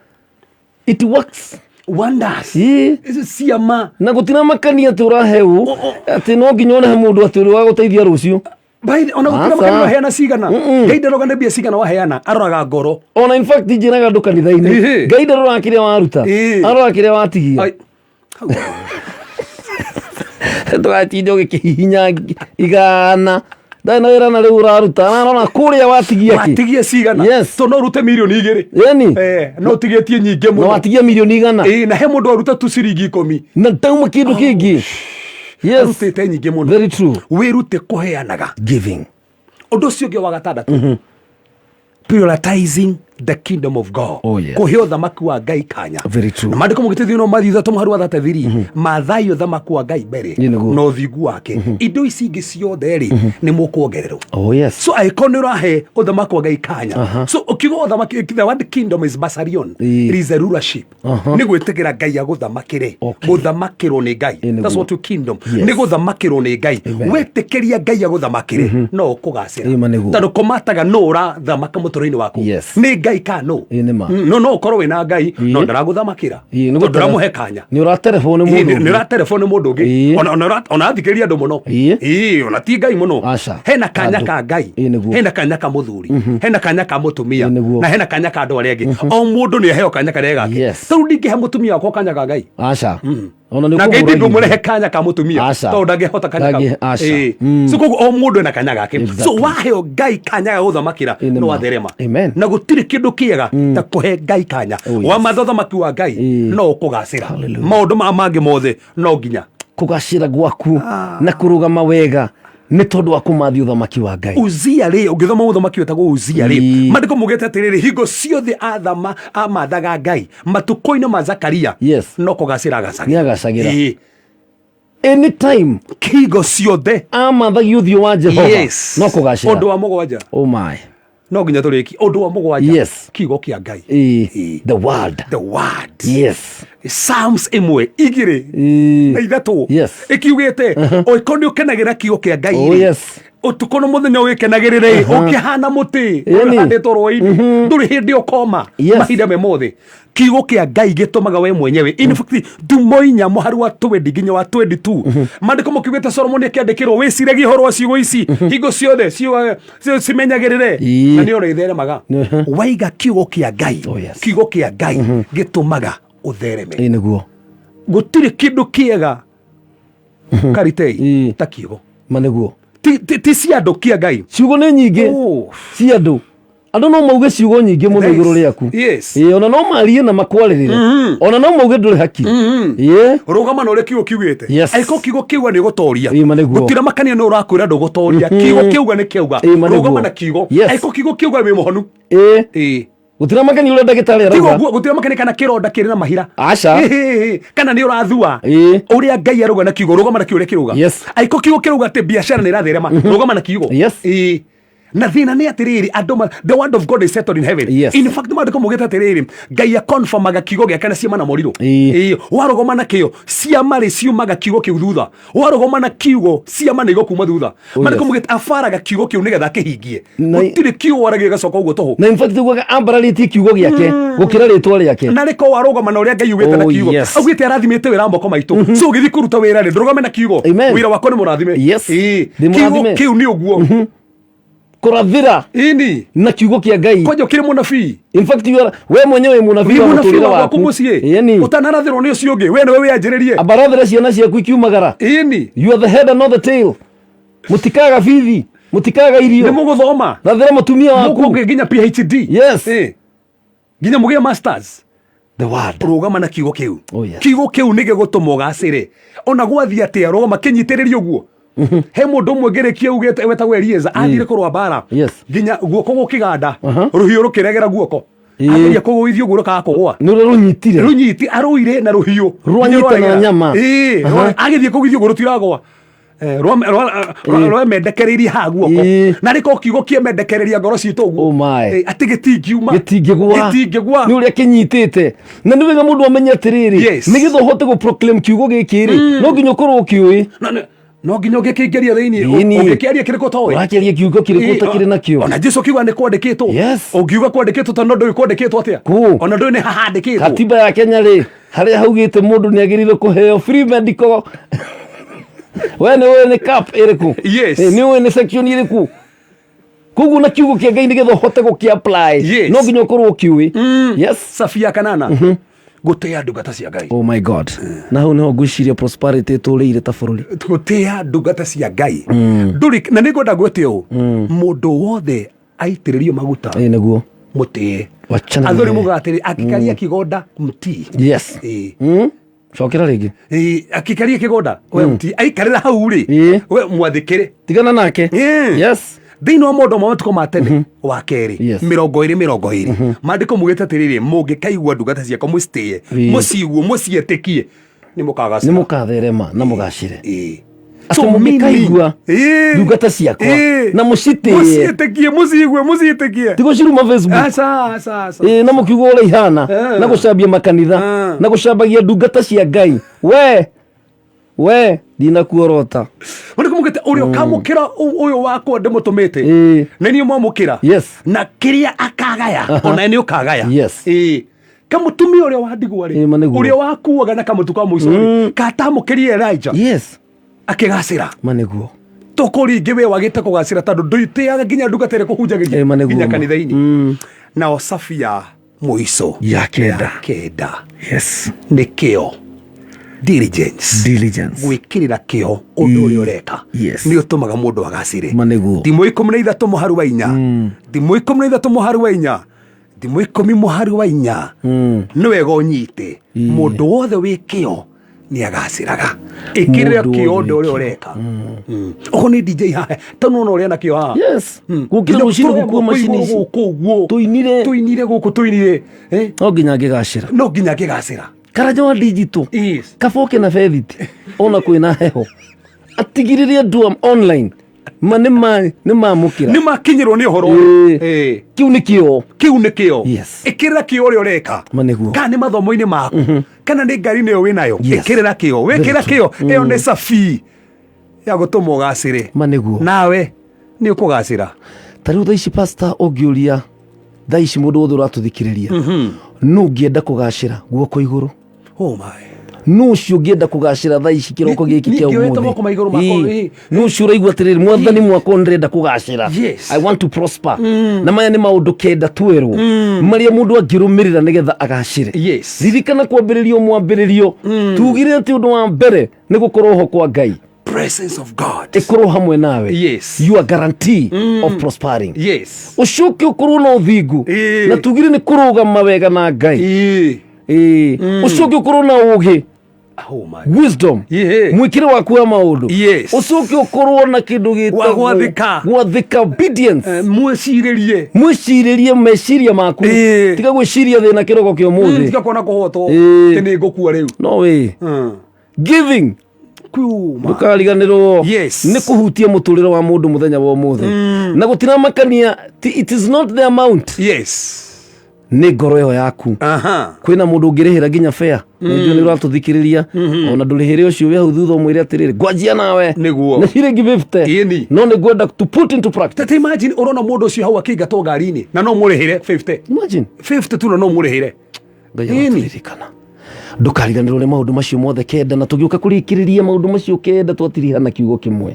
It works. Wonders. Ĩĩ. Ciama. Na gũtiramakania atĩ ũraheo atĩ no nginya one he mũndũ atĩ ũrĩa wagũteithia rũciũ. By the- ona gũtira Aca. makania waheana cigana. Ngai ndaroga nĩ mbia cigana waheana, aroraga ngoro. Ona in fact njĩraga andũ kanitha-inĩ, Ĩhĩ. Ngai ndaroraga kĩrĩa waruta, Ĩĩ. aroraga kĩrĩa watigia. Ai. Ndũgatinde ũgĩkĩhihinya igana ndarĩ na wĩra na rĩu ũraruta ararora kũrĩa watigia kĩ. Watigia cigana. Yes. To no ũrute 2 mirioni. Yani. Eh, no ũtigĩtie nyingĩ mũno. Na watigia 100,000,000. Ĩĩ, na he mũndũ aruta tu ciringi 10. Na ndauma kĩndũ kĩngĩ. Yes. Arutĩte nyingĩ mũno. Very true. Wĩrute kũheanaga. Giving. Ũndũ ũcio ũngĩ wa gatandatũ. Prioritizing the kingdom of God. Oh, yes. Kũhe ũthamaki wa Ngai kanya. Very true. Na maandĩko mũgĩtithio no mathiĩ ithatũ mũhari wa 33, mathai ũthamaki wa Ngai mbere Ĩ, nĩguo. na ũthingu wake, indo ici ingĩ ciothe rĩ nĩ mũkuongererwo. Oh yes. So angĩkorwo nĩ ũrahe ũthamaki wa Ngai kanya, Aha. so ũkiuga ũthamaki, the word kingdom is basarion. Ĩ. It is a rulership. Aha. Nĩ gwĩtĩkĩra Ngai agũthamakĩre, Okay. gũthamakĩrwo nĩ Ngai. Ĩ, nĩguo. That's what your kingdom Yes. nĩ gũthamakĩrwo nĩ Ngai. Amen. Wetĩkĩria Ngai agũthamakĩre no ũkũgacĩra, Ĩ, ma nĩguo. tondũ kũmataga no ũrathamaka mũtũrĩre-inĩ waku. Yes. Nĩ Ngai ka no. Ĩ, nĩ ma. No no ũkorwo wĩna Ngai no ndaragũthamakĩra, Ĩ, nĩ tondũ gũtere- ndũramũhe kanya. Nĩ ũraterebwo nĩ Ĩ, mũndũ nĩ ũngĩ. ũraterebwo nĩ mũndũ ũngĩ. Ĩ. Ona athikĩrĩria andũ mũno. Ĩ. Ĩ, ona ti Ngai mũno. Aca. Hena kanya Andũ. ka Ngai, Ĩ, nĩguo. hena kanya ka mũthuri, hena kanya ka mũtumia, Ĩ, nĩguo. na hena kanya ka andũ arĩa angĩ. O mũndũ nĩ aheo kanya karĩa gake. Yes. Tarĩu ndingĩhe mũtumia wakwa kanya ka Ngai. Aca. Ona nĩ Na Ngai ũkũhũra ndingĩmũrehe ihinda. kanya ka mũtumia Aca. tondũ ndangĩhota kanya kau. Ndangĩ- aca. Ĩ. Mm. So koguo o mũndũ ena kanya gake. So Exactly. waheo Ngai kanya ga gũthamakĩra Ĩ, nĩ no ma. watherema. Amen. Na gũtirĩ kĩndũ kĩega ta kũhe Ngai kanya. Oh, yes. Wamatha ũthamaki wa Ngai Ĩ. no ũkũgacĩra. Maũndũ maya mangĩ mothe no nginya Kũgacĩra gwaku na kũrũgama wega nĩ tondũ wa kũmathi ũthamaki wa Ngai. Uzia rĩ, ũngĩthoma mũthamaki wĩtagwo Uzia rĩ, Ĩ. maandĩko maugĩte atĩrĩrĩ, hingo ciothe athama amathaga Ngai matukũ-inĩ ma Zakaria, Yes. no kũgacĩra agacagĩra. Nĩ agacagĩra. Ĩ. Anytime hingo ciothe amathagia ũthiũ wa Jehova Yes. no kũgacĩra. Ũndũ wa mũgwanja. Oh my. No nginya tũrĩkie ũndũ wa mũgwanja. Yes. Kiugo kĩa Ngai. Ĩ. The word. The word. Yes. Psalms 1, 2 Ĩ. na 3 Yes. ĩkiugĩte ũngĩkorwo nĩ ũkenagĩra kiugo kĩa Ngai Oh rĩ, yes. ũtukũ na mũthenya ũgĩkenagĩrĩre ũkĩhana mũtĩ Ĩni. ũhandĩtwo rũĩ-inĩ, ndũrĩ hĩndĩ ũkoma Yes. mahinda me mothe. Kiugo kĩa Ngai gĩtũmaga we mwenyewe, in fact thumo 4 mũhari wa 20 nginya wa 22, maandĩko makiugĩte Solomoni akĩandĩkĩrwo wĩciragie ũhoro wa ciugo ici hingo ciothe, ciugo cimenyagĩrĩre Ĩ. na nĩ ũrĩ itheremaga. Waiga kiugo kĩa Ngai, Oh, yes. kiugo kĩa Ngai gĩtũmaga ũthereme. Ĩ, nĩguo. Gũtirĩ kĩndũ kĩega karitei Ĩ. ta kiugo. Ma nĩguo. Ti cia andũ, kĩa Ngai. Ciugo nĩ nyingĩ Oh. cia andũ. Andũ no mauge ciugo nyingĩ mũno Yes. igũrũ rĩaku. Yes. Ĩ, ona no marie na makwarĩrĩre, ona no mauge ndũrĩ haki. Ĩ. Rũgama na ũrĩa kiugo kiugĩte. Yes. Angĩkorwo kiugo kiuga nĩ gũtoria, Ĩ, ma nĩguo. gũtira makania nĩ ũrakwĩra ndũgũtoria. Kiugo kiuga nĩ kiauga. Ĩ, ma nĩguo. Rũgama na kiugo. Yes. Angĩkorwo kiugo kiuga wĩ mũhonu. Ĩ. Ĩ. Gũtira makania ũrĩa ndagĩtarĩ Tiga arauga. ũguo, gũtira makania kana kĩronda kĩrĩ na mahira. Aca. Ĩ, ĩ, ĩ, kana nĩ ũrathua. Ĩ. Ũrĩa Ngai arauga na kiugo, rũgama na kiugo ũrĩa kĩrauga. Yes. Angĩkorwo kiugo kĩrauga atĩ biacara nĩ ĩratherema, rũgama na kiugo. Yes. Ĩ. Na thĩna nĩ atĩrĩrĩ, andũ the word of God is settled in heaven. Yes. In fact maandĩko maugĩte atĩrĩrĩ, Ngai akonfirmaga kiugo gĩake na ciama na morirũ. Ĩ. Ĩ, warũgama na kĩo, ciama rĩ ciumaga kiugo kĩu thutha. Warũgama na kiugo, ciama nĩ igũkuma thutha. Oh, Maandĩko yes. maugĩte abaraga kiugo kĩu nĩgetha akĩhingie. Na- Gũtirĩ kiugo waragia gĩgacoka ũguo tũhũ. Na in fact tugaga ambararĩtie kiugo gĩake gũkĩra rĩtwa rĩake. Na rĩko warũgama na ũrĩa Ngai augĩte na Oh, kiugo, yes. augĩte arathimĩte wĩra wa moko maitũ, so ũgĩthiĩ kũruta wĩra rĩ, ndũrũgame na kiugo. Amen. Wĩra wakwa nĩ mũrathime. Yes. Ĩ. Ndĩ Kiugo mũrathime. kĩu nĩ ũguo. Kũrathĩra Ini. na kiugo kĩa Ngai. Kwanja ũkĩrĩ mũnabii. In fact you are, we mwenyewe mũnabii Wĩ wa mũnabii mũtũrĩre wa gwaku waku. mũciĩ. Ĩni. Ũtanarathĩrwo nĩ ũcio ũngĩ. We nĩwe wĩanjĩrĩrie. Ambarathĩra ciana ciaku ikiumagara. Ĩni. You are the head and not the tail. Mũtikaga bithi, mũtikaga irio. Nĩ mũgũthoma. Rathĩra mũtumia waku. Mũkũgĩa nginya PhD. Yes. Ĩ. Nginya mũgĩe masters. The word. Rũgama na kiugo kĩu. Oh, yes. Kiugo kĩu nĩ gĩgũtũma ũgacĩre. Ona gwathiĩ atĩa rũgama kĩnyitĩrĩrie ũguo. He mũndũ ũmwe ngĩrĩkia ugĩte wetagwo Elieza athire kũrũa mbara. Yes. Nginya guoko gũkĩganda. Aha. Rũhiũ rũkĩregera guoko. Ĩ. Ageria kũgũithio ũguo rũkaga kũgũa. Nĩ ũrĩa rũnyitire. Rũnyiti arũire na rũhiũ. Rwanyita na Nginya nyama. Ĩ, Aha. agĩthiĩ kũgũithio ũguo rũtiragũa. Eh, rwemendekereirie haha guoko Ĩ. na rĩko kiugo kĩemendekereria ngoro citũ ũguo Oh my. Eh, atĩ gĩtingiuma Gĩtingĩgwa. gĩtingĩgwa Nĩ ũrĩa kĩnyitĩte. Na nĩ wega mũndũ amenye atĩrĩrĩ. Yes. Nĩgetha ũhote gũ proclaim kiugo gĩkĩ rĩ, no nginya ũkorwo ũkĩũĩ. No nginya ũngĩkĩingĩria thĩinĩ Ĩni. ũngĩkĩaria kĩrĩkũ ũtoĩ Ũrakĩaria kiugo kĩrĩkũ ũtakĩrĩ nakĩo. ona Jesu akiuga nĩ kwandĩkĩtwo Yes. ũngiuga kwandĩkĩtwo tondũ no ndũĩ kwandĩkĩtwo atĩa Kũ? ona ndũĩ nĩ hahandĩkĩtwo Katiba ya Kenya rĩ, harĩa haugĩte mũndũ nĩ agĩrĩirwo kũheo free medical. We nĩ ũĩ nĩ cap ĩrĩkũ? Yes. Nĩ ũĩ nĩ section ĩrĩkũ? Koguo na kiugo kĩa Ngai nĩgetha ũhote gũkĩ apply. Yes. No nginya ũkorwo ũkĩũĩ. Yes. Safia kanana gũtĩa ndungata cia Ngai Oh my God. Na hau nĩho ngwĩciria prosperity ĩtũrĩire ta bũrũri. gũtĩa ndungata cia Ngai ndũrĩ na nĩ ngwenda gwĩte ũũ mũndũ wothe aitĩrĩrio maguta Ĩ nĩguo. mũtĩe Wachana athuri naye. muga atĩrĩ akikaria kĩgonda mtii Yes. Ĩ. Cokera rĩngĩ. Ĩ, akikaria kĩgonda we mtii aikarĩra hau rĩ Ĩ. we mwathĩkĩre Tigana nake. Ĩ. Yes. thĩinĩ wa maũndũ ma matukũ ma tene wa kerĩ Yes. 20 20 maandĩko mugĩte atĩrĩrĩ mũngĩkaigua ndungata ciakwa mũcitĩe Ĩ. mũciigue mũciĩtĩkie nĩ Nĩ mũkagacĩra mũkatherema na mũgacĩre. Ĩ. Atĩ So, mũngĩkaigua meaning- Ĩ. ndungata ciakwa Ĩ. na mũcitĩe. mũciĩtĩkie mũciigue mũciĩtĩkie Ti gũciruma Facebook. aca aca aca Ĩ, na mũkiuga ũrĩa ihana Eh. na gũcambia makanitha Eh. na gũcambagia ndungata cia Ngai we we ndinakuorota Maandĩko maugĩte ũrĩa ũkamũkĩra ũyũ wakwa ndĩmũtũmĩte Ĩ. nĩ niĩ mwamũkĩra Yes. na kĩrĩa akagaya Aha. ona nĩ ũkagaya Yes. Ĩ. kamũtumia ũrĩa wa ndigwa rĩ Ĩ, ma nĩguo. ũrĩa wakuaga na kamũtu ka mũico rĩ katamũkĩrie Elijah Yes. akĩgacĩra Ma nĩguo. tũkũri ingĩ we wagĩte kũgacĩra tondũ ndũitĩaga nginya ndungata ĩrĩa Ĩ, ma kũhunjagĩria nĩguo nginya ma. kanitha-inĩ nao Safia mũico Ya kenda. ya kenda Yes. nĩ kĩo diligence Diligence. gwĩkĩrĩra kĩo ũndũ ũrĩa ũreka Yes. nĩ ũtũmaga mũndũ agacĩre Ma nĩguo. thimũ 13 mũharu wa 4 thimũ 13 mũharu wa 4 thimũ 10 mũharu wa 4 nĩ wega ũnyite mũndũ wothe wĩ kĩo nĩ agacĩraga ĩkĩrĩra Mũndũ kĩo wothe ũndũ wĩ ũrĩa kĩo. ũreka okorwo nĩ DJ haha ta nona ũrĩa na kĩo haha Yes. Gũkĩra rũcinĩ gũkua macini ici. gũkũ ũguo Tũinire. tũinire gũkũ tũinire Eh, No nginya ngĩgacĩra. no nginya ngĩgacĩra Karanja wa digital. Yes. Kaboke na bethiti ona kwĩna heho atigĩrĩre andũ online ma nĩ ma nĩ mamũkĩra nĩ makinyĩrwo nĩ ũhoro Ĩ. Ĩ. kĩu nĩ kĩo kĩu nĩ kĩo Yes. ĩkĩrĩra kĩo ũrĩa ũreka Ma nĩguo. kana nĩ mathomo-inĩ maku kana nĩ ngari-inĩ ĩyo wĩnayo Yes. ĩkĩrĩra kĩo wĩkĩra Very kĩo ĩyo nĩ cabi ya gũtũma ũgacĩre ma nĩguo nawe nĩ ũkũgacĩra ta rĩu thaa ici pastor ũngĩũria thaa ici mũndũ wothe ũratũthikĩrĩria nũ ũngĩenda kũgacĩra guoko igũrũ oh my nũ ũcio ũngĩenda kũgacĩra thaa ici kĩroko Ni- gĩkĩ kĩa ningĩ oete ũmũthĩ moko ma igũrũ makwa, Ĩ, ĩ. nũ ũcio ũraigua atĩrĩrĩ mwathani mwakwa ndĩrenda kũgacĩra Yes. I want to prosper na maya nĩ maũndũ kenda twerwo marĩa mũndũ angĩrũmĩrĩra nĩgetha agacĩre Yes. ririkana kwambĩrĩrio mwambĩrĩrio tugire atĩ ũndũ wa mbere nĩ gũkorwo ho kwa Ngai presence of God ĩkorwo hamwe nawe Yes. you are guarantee of prospering yes ũcoke ũkorwo na ũthingu Ĩ. na tugire nĩ kũrũgama wega na Ngai Ĩ. Ĩ. ũcoke ũkorwo na ũgĩ oh my wisdom Yeah. mwĩkĩre waku wa maũndũ Yes. ũcoke ũkorwo na kĩndũ Wa gĩtagwo gwathĩka. gwathĩka obedience Eh, mwĩcirĩrie mwĩcirĩrie meciria maku Ĩ. tiga gwĩciria thĩna kĩroko kĩa ũmũthĩ tiga kuona kũhotwo Ĩ. atĩ nĩ ngũkua rĩu no wĩ giving Kuma. ndũkariganĩrwo Yes. nĩ kũhutia mũtũrĩre wa mũndũ mũthenya wa ũmũthĩ na gũtiramakania it is not the amount yes nĩ ngoro ĩyo yaku aha kwĩna mũndũ ũngĩrĩhĩra nginya fare nĩnjũĩ nĩ ũratũthikĩrĩria ona ndũrĩhĩre ũcio wĩ hau thutha ũmwĩre atĩrĩrĩ ngwanjia nawe Nĩguo. nĩ ciringi 50 Ĩni. no nĩ ngwenda to put into practice tete imagine ũrona mũndũ ũcio hau akĩingatwo ngari-inĩ na no mũrĩhĩre 50 imagine 50 tu na no mũrĩhĩre Ngai Ĩni. arotũririkana ndũkariganĩrwo nĩ maũndũ macio mothe kenda na tũgĩũka kũrĩkĩrĩria maũndũ macio kenda twatirihana kiugo kĩmwe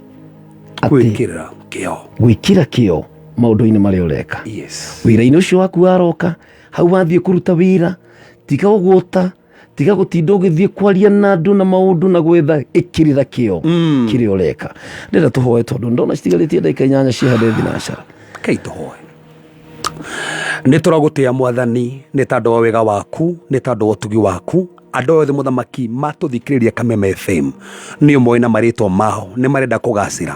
atĩ gwĩkĩrĩra kĩo gwĩkĩra kĩo Maũndũ-inĩ marĩa ũreka. Yes. Wĩra-inĩ ũcio waku waroka hau, wathiĩ kũruta wĩra, tiga ũgũta, tiga gũtinda ũgĩthiĩ kwaria na andũ na maũndũ na gwetha, ĩkĩrĩra kĩo kĩrĩa ũreka. Ndĩrenda tũhoe tondũ ndona citigarĩtie ndagĩka 8 cia hande thinacara. Kei tũhoe. Nĩ tũragũtĩa Mwathani nĩ tondũ wa wega waku, nĩ tondũ wa ũtugi waku. Andũ othe, Mũthamaki, matũthikĩrĩria Kameme FM nĩ ũmoĩ na marĩtwa mao, nĩ marenda kũgacĩra.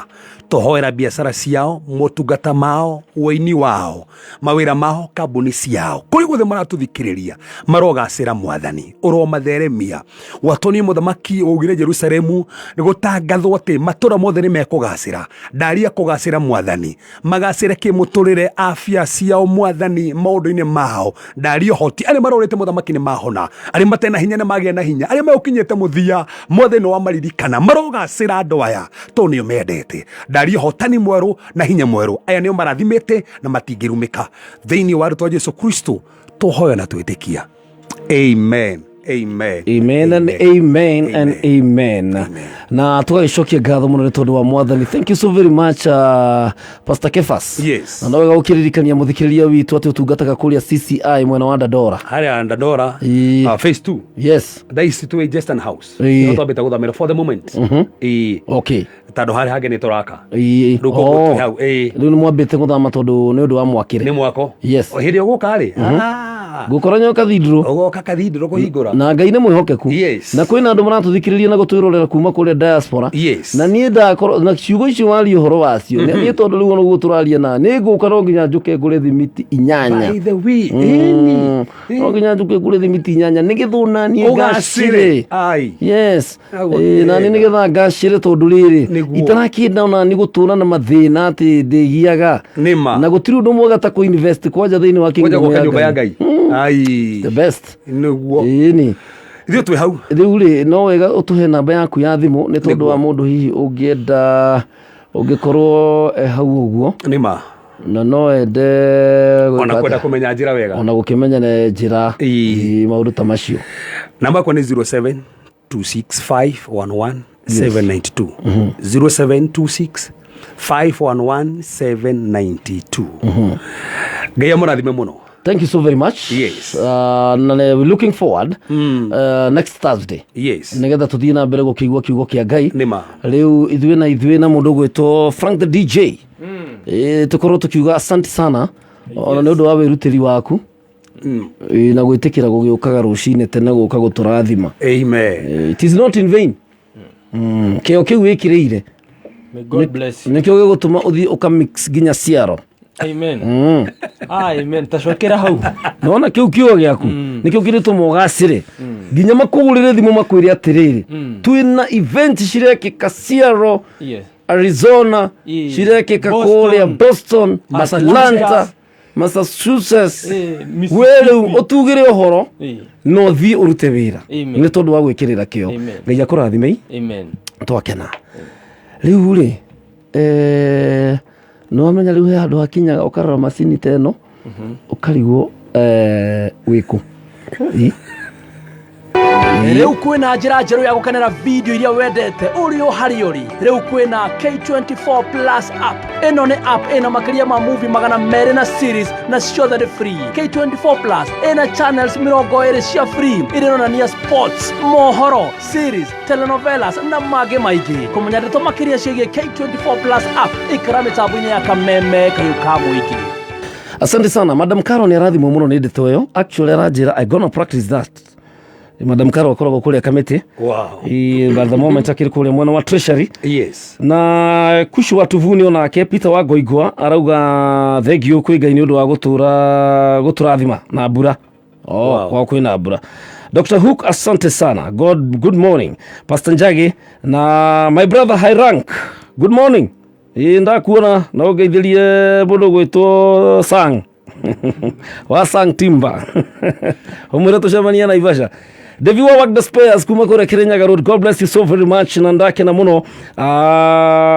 Tũhoera biacara ciao, motungata mao, wĩini wao, mawĩra mao, kambuni ciao, kũrĩ guothe maratũthikĩrĩria marogacĩra. Mwathani, ũromatheremia. Gwatwo Mũthamaki waugire Jerusalemu nĩ gũtangathwo atĩ matũra mothe nĩ mekũgacĩra. Ndaria kũgacĩra, Mwathani, magacĩre kĩmũtũrĩre, afya ciao, Mwathani, maũndũ-inĩ mao. Ndaria ũhoti, arĩa marorĩte, Mũthamaki, nĩ mahona, arĩa matena hinya nĩ magĩa na hinya, arĩa megũkinyĩte mũthia, mothe nĩ wamaririkana, marogacĩra andũ aya tondũ nĩo mendete. Ndaria ũhotani mwerũ na hinya mwerũ, aya nĩo marathimĩte na matingĩrumĩka. Thĩinĩ wa rĩtwa Jesu Kristo tũhoya na twĩtĩkia, amen, amen. Amen and amen and amen. Na tũgagĩcokia ngatho mũno nĩ tondũ wa Mwathani. Thank you so very much, Pastor Kefas. Yes. Na no wega gũkĩririkania mũthikĩrĩria witũ atĩ ũtungataga kũrĩa CCI mwena wa Dandora. Harĩa Dandora, phase 2. Yes. Thaa ici twĩ Justin House. Ĩĩ. Nĩho twambĩte gũthamĩra for the moment. Ĩĩ. Okay. Tondũ harĩa hangĩ nĩ tũraka. Ĩĩ. Rĩu koguo twĩ hau, ĩĩ. Rĩu nĩ mwambĩte gũthama tondũ nĩ ũndũ wa mwakĩre. Nĩ mwako. Yes. O hĩndĩ ũgũka rĩ, Ngũkora nyoka cathedral. Ũgoka cathedral kũhingũra. Na Ngai nĩ mwĩhokeku. Yes. Na kwĩna andũ maratũthikĩrĩria na gũtwĩrorera kuma kũrĩa diaspora. Yes. Na niĩ ndakorwo na ciugo icio waria ũhoro wacio. Niĩ tondũ rĩu ona ũguo tũraria na nĩ ngũka, no nginya njũke ngũre thimiti 8. By the way, ĩni. No nginya njũke ngũre thimiti 8 nĩgetha ona niĩ Ũgacĩre. ngacĩre. Ai. Yes. Hau Ĩĩ, na nĩ nĩgetha ngacĩre tondũ rĩrĩ Nĩguo. itarakĩenda ona nĩ gũtũra na mathĩna atĩ ndĩgiaga. Nĩma. Na gũtirĩ ũndũ mwega ta kũ-invest kwanja thĩinĩ wa Kwanja kingdom gwaka nyũmba ya Ngai. Ai. The best. Nĩguo. Ĩni. Ithuĩ twĩ hau. Rĩu rĩ, no wega ũtũhe namba yaku ya thimũ nĩ tondũ wa mũndũ hihi ũngĩenda ũngĩkorwo e hau ũguo. Nĩma. Na no ende Ona gwĩka kwenda atĩa? kũmenya njĩra wega. Ona gũkĩmenya nĩ njĩra. Ĩĩ, maũndũ ta macio. Namba yakwa nĩ 07 26511 792, 0726 511 792. Ngai amũrathime mũno. Thank you so very much. Yes. Na we're looking forward next Thursday. Yes. Nĩgetha tũthiĩ na mbere gũkĩigua kiugo kĩa Ngai. Nĩma. Rĩu ithuĩ na ithuĩ na mũndũ ũgwĩtwo Frank the DJ. Tũkorwo tũkiuga asante sana ona nĩ ũndũ wa wĩrutĩri waku. Ĩ, na gwĩtĩkĩra gũgĩũkaga rũcinĩ tene gũka gũtũrathima. Amen. It is not in vain. Kĩo kĩu wĩkĩrĩire. May God bless you. Nĩkĩo gĩgũtũma ũthiĩ ũkamix nginya ciaro. Amen. Amen. Tacokera hau. Nona kĩu kiugo gĩaku nĩkĩo kĩrĩtũma ũgacĩre nginya makũgũrĩre thimũ makwĩre atĩrĩrĩ, twĩna event cirekĩka Seattle, Arizona, cirekĩka Boston, kũrĩa Boston, Atlanta, Massachusetts. We rĩu ũtugĩre ũhoro no thiĩ ũrute wĩra Amen. nĩ tondũ wa gwĩkĩrĩra kĩo. Amen. Ngai akũrathimei. Amen. Twakena rĩu rĩ, nĩ wamenya rĩu he handũ hakinyaga ũkarora macini ta ĩno ũkarigwo wĩkũ. Ĩ? Rĩu kwĩna njĩra njerũ ya gũkenera video iria wendete ũrĩ o harĩa ũrĩ. Rĩu kwĩna K24 Plus app. Ĩno nĩ app ĩna makĩria ma movie 200 na series, na ciothe nĩ free. K24 Plus ĩna channels 20 cia free iria ironania sports, mohoro, series, telenovelas na mangĩ maingĩ. Kũmenya ndeto makĩria ciĩgiĩ K24 Plus app, ikara mĩtambo-inĩ ya Kameme kayũ ka mũingĩ. Asante sana. Madam Caro nĩ arathimwo mũno nĩ ndeto ĩyo. Actually aranjĩra, "I gonna practice that." Madam Caro akoragwo kũrĩa Kamĩtĩ. Ĩ, but the moment akĩrĩ kũrĩa mwena wa Treasury. Yes. Na Kushu wa Tuvuni onake Peter wa Ngoingwa arauga thank you kwĩ Ngai nĩ ũndũ wa gũtũra gũtũrathima na mbura. Oh, Wow. kwao kwĩna mbura. Dr. Hook, asante sana. God, good morning. Pastor Njagi na my brother High Rank. Good morning. Ĩ, ndakuona na ũngeithĩrie mũndũ gwĩtwo Sang wa Sang Timba, ũmwĩre tũcemania Naivasha. Devi wa Wagda Spares kuma kũrĩa Kirinyaga Road, God bless you so very much, na ndakena mũno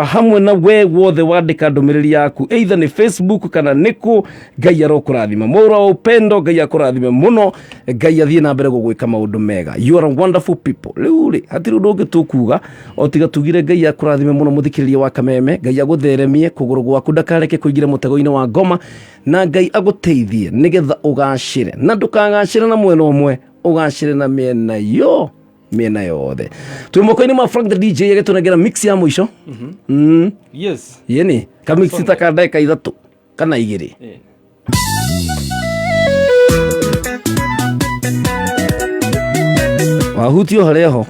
hamwe na we wothe wandĩka ndũmĩrĩri yaku either nĩ Facebook kana nĩkũ. Ngai arokũrathima, mũra wa upendo, Ngai akũrathime mũno, Ngai athiĩ na mbere gũgwĩka maũndũ mega. You are wonderful people. Rĩu rĩ, hatirĩ ũndũ ũngĩ tũkuga o tiga tugire Ngai akũrathime mũno, mũthikĩrĩria wa Kameme. Ngai agũtheremie kũgũrũ gwaku, ndakareke kũingĩra mũtego-inĩ wa ngoma, na Ngai agũteithie nĩgetha ũgacĩre, na ndũkagacĩre na mwena ũmwe, ũgacĩre na mĩena yo, mĩena yothe. Twĩ moko-inĩ ma Frank the DJ agĩtũnengera mix ya mũico. Yes. Yeni kamix ta ka ndagĩka 3 kana 2. Wahutio harĩa ho.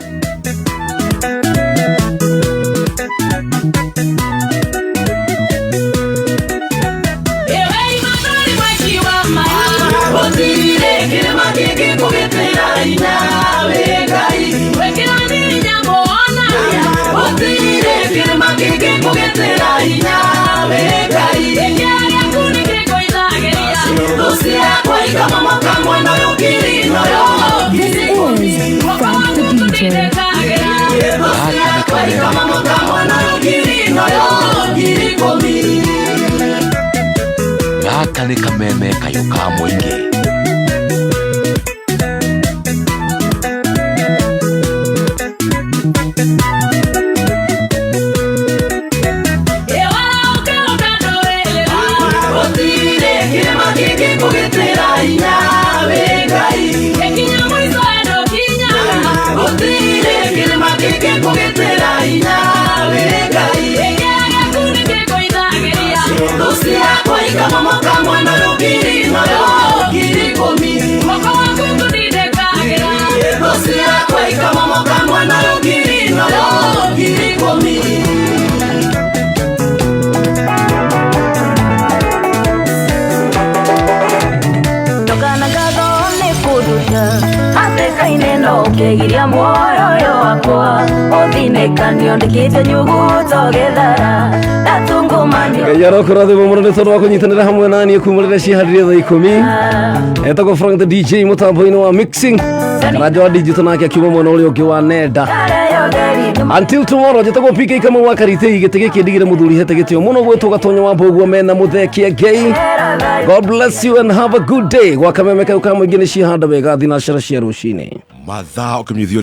This is Frank the DJ. Gaka nĩ kameme kayũ ka mũingĩ. Kegiria muoyo wakwa uthinekanio ndikite nyuguto githara ndatungumanio. Ngai arokũrathima mũno nĩ tondũ wa kũnyitanĩra hamwe na niĩ kuma rĩrĩa ciharire thaa 10. Etagwo Frank the DJ mũtambo-inĩ wa mixing, Karanja wa digital nake akiuma mwena ũrĩa ũngĩ wa nenda. Until tomorrow, njĩtagwo PK Kamau wa Karitei, gĩtĩ gĩkĩ ndigire mũthuri hete gĩtĩo mũno gwĩtwo Gatonya wa Mbũguo mena mũthee Ngei. God bless you and have a good day. Gwa kameme kau ka mũingĩ nĩ cihanda wega thinacara cia rũcinĩ. Mathaa ũkĩmenyithio.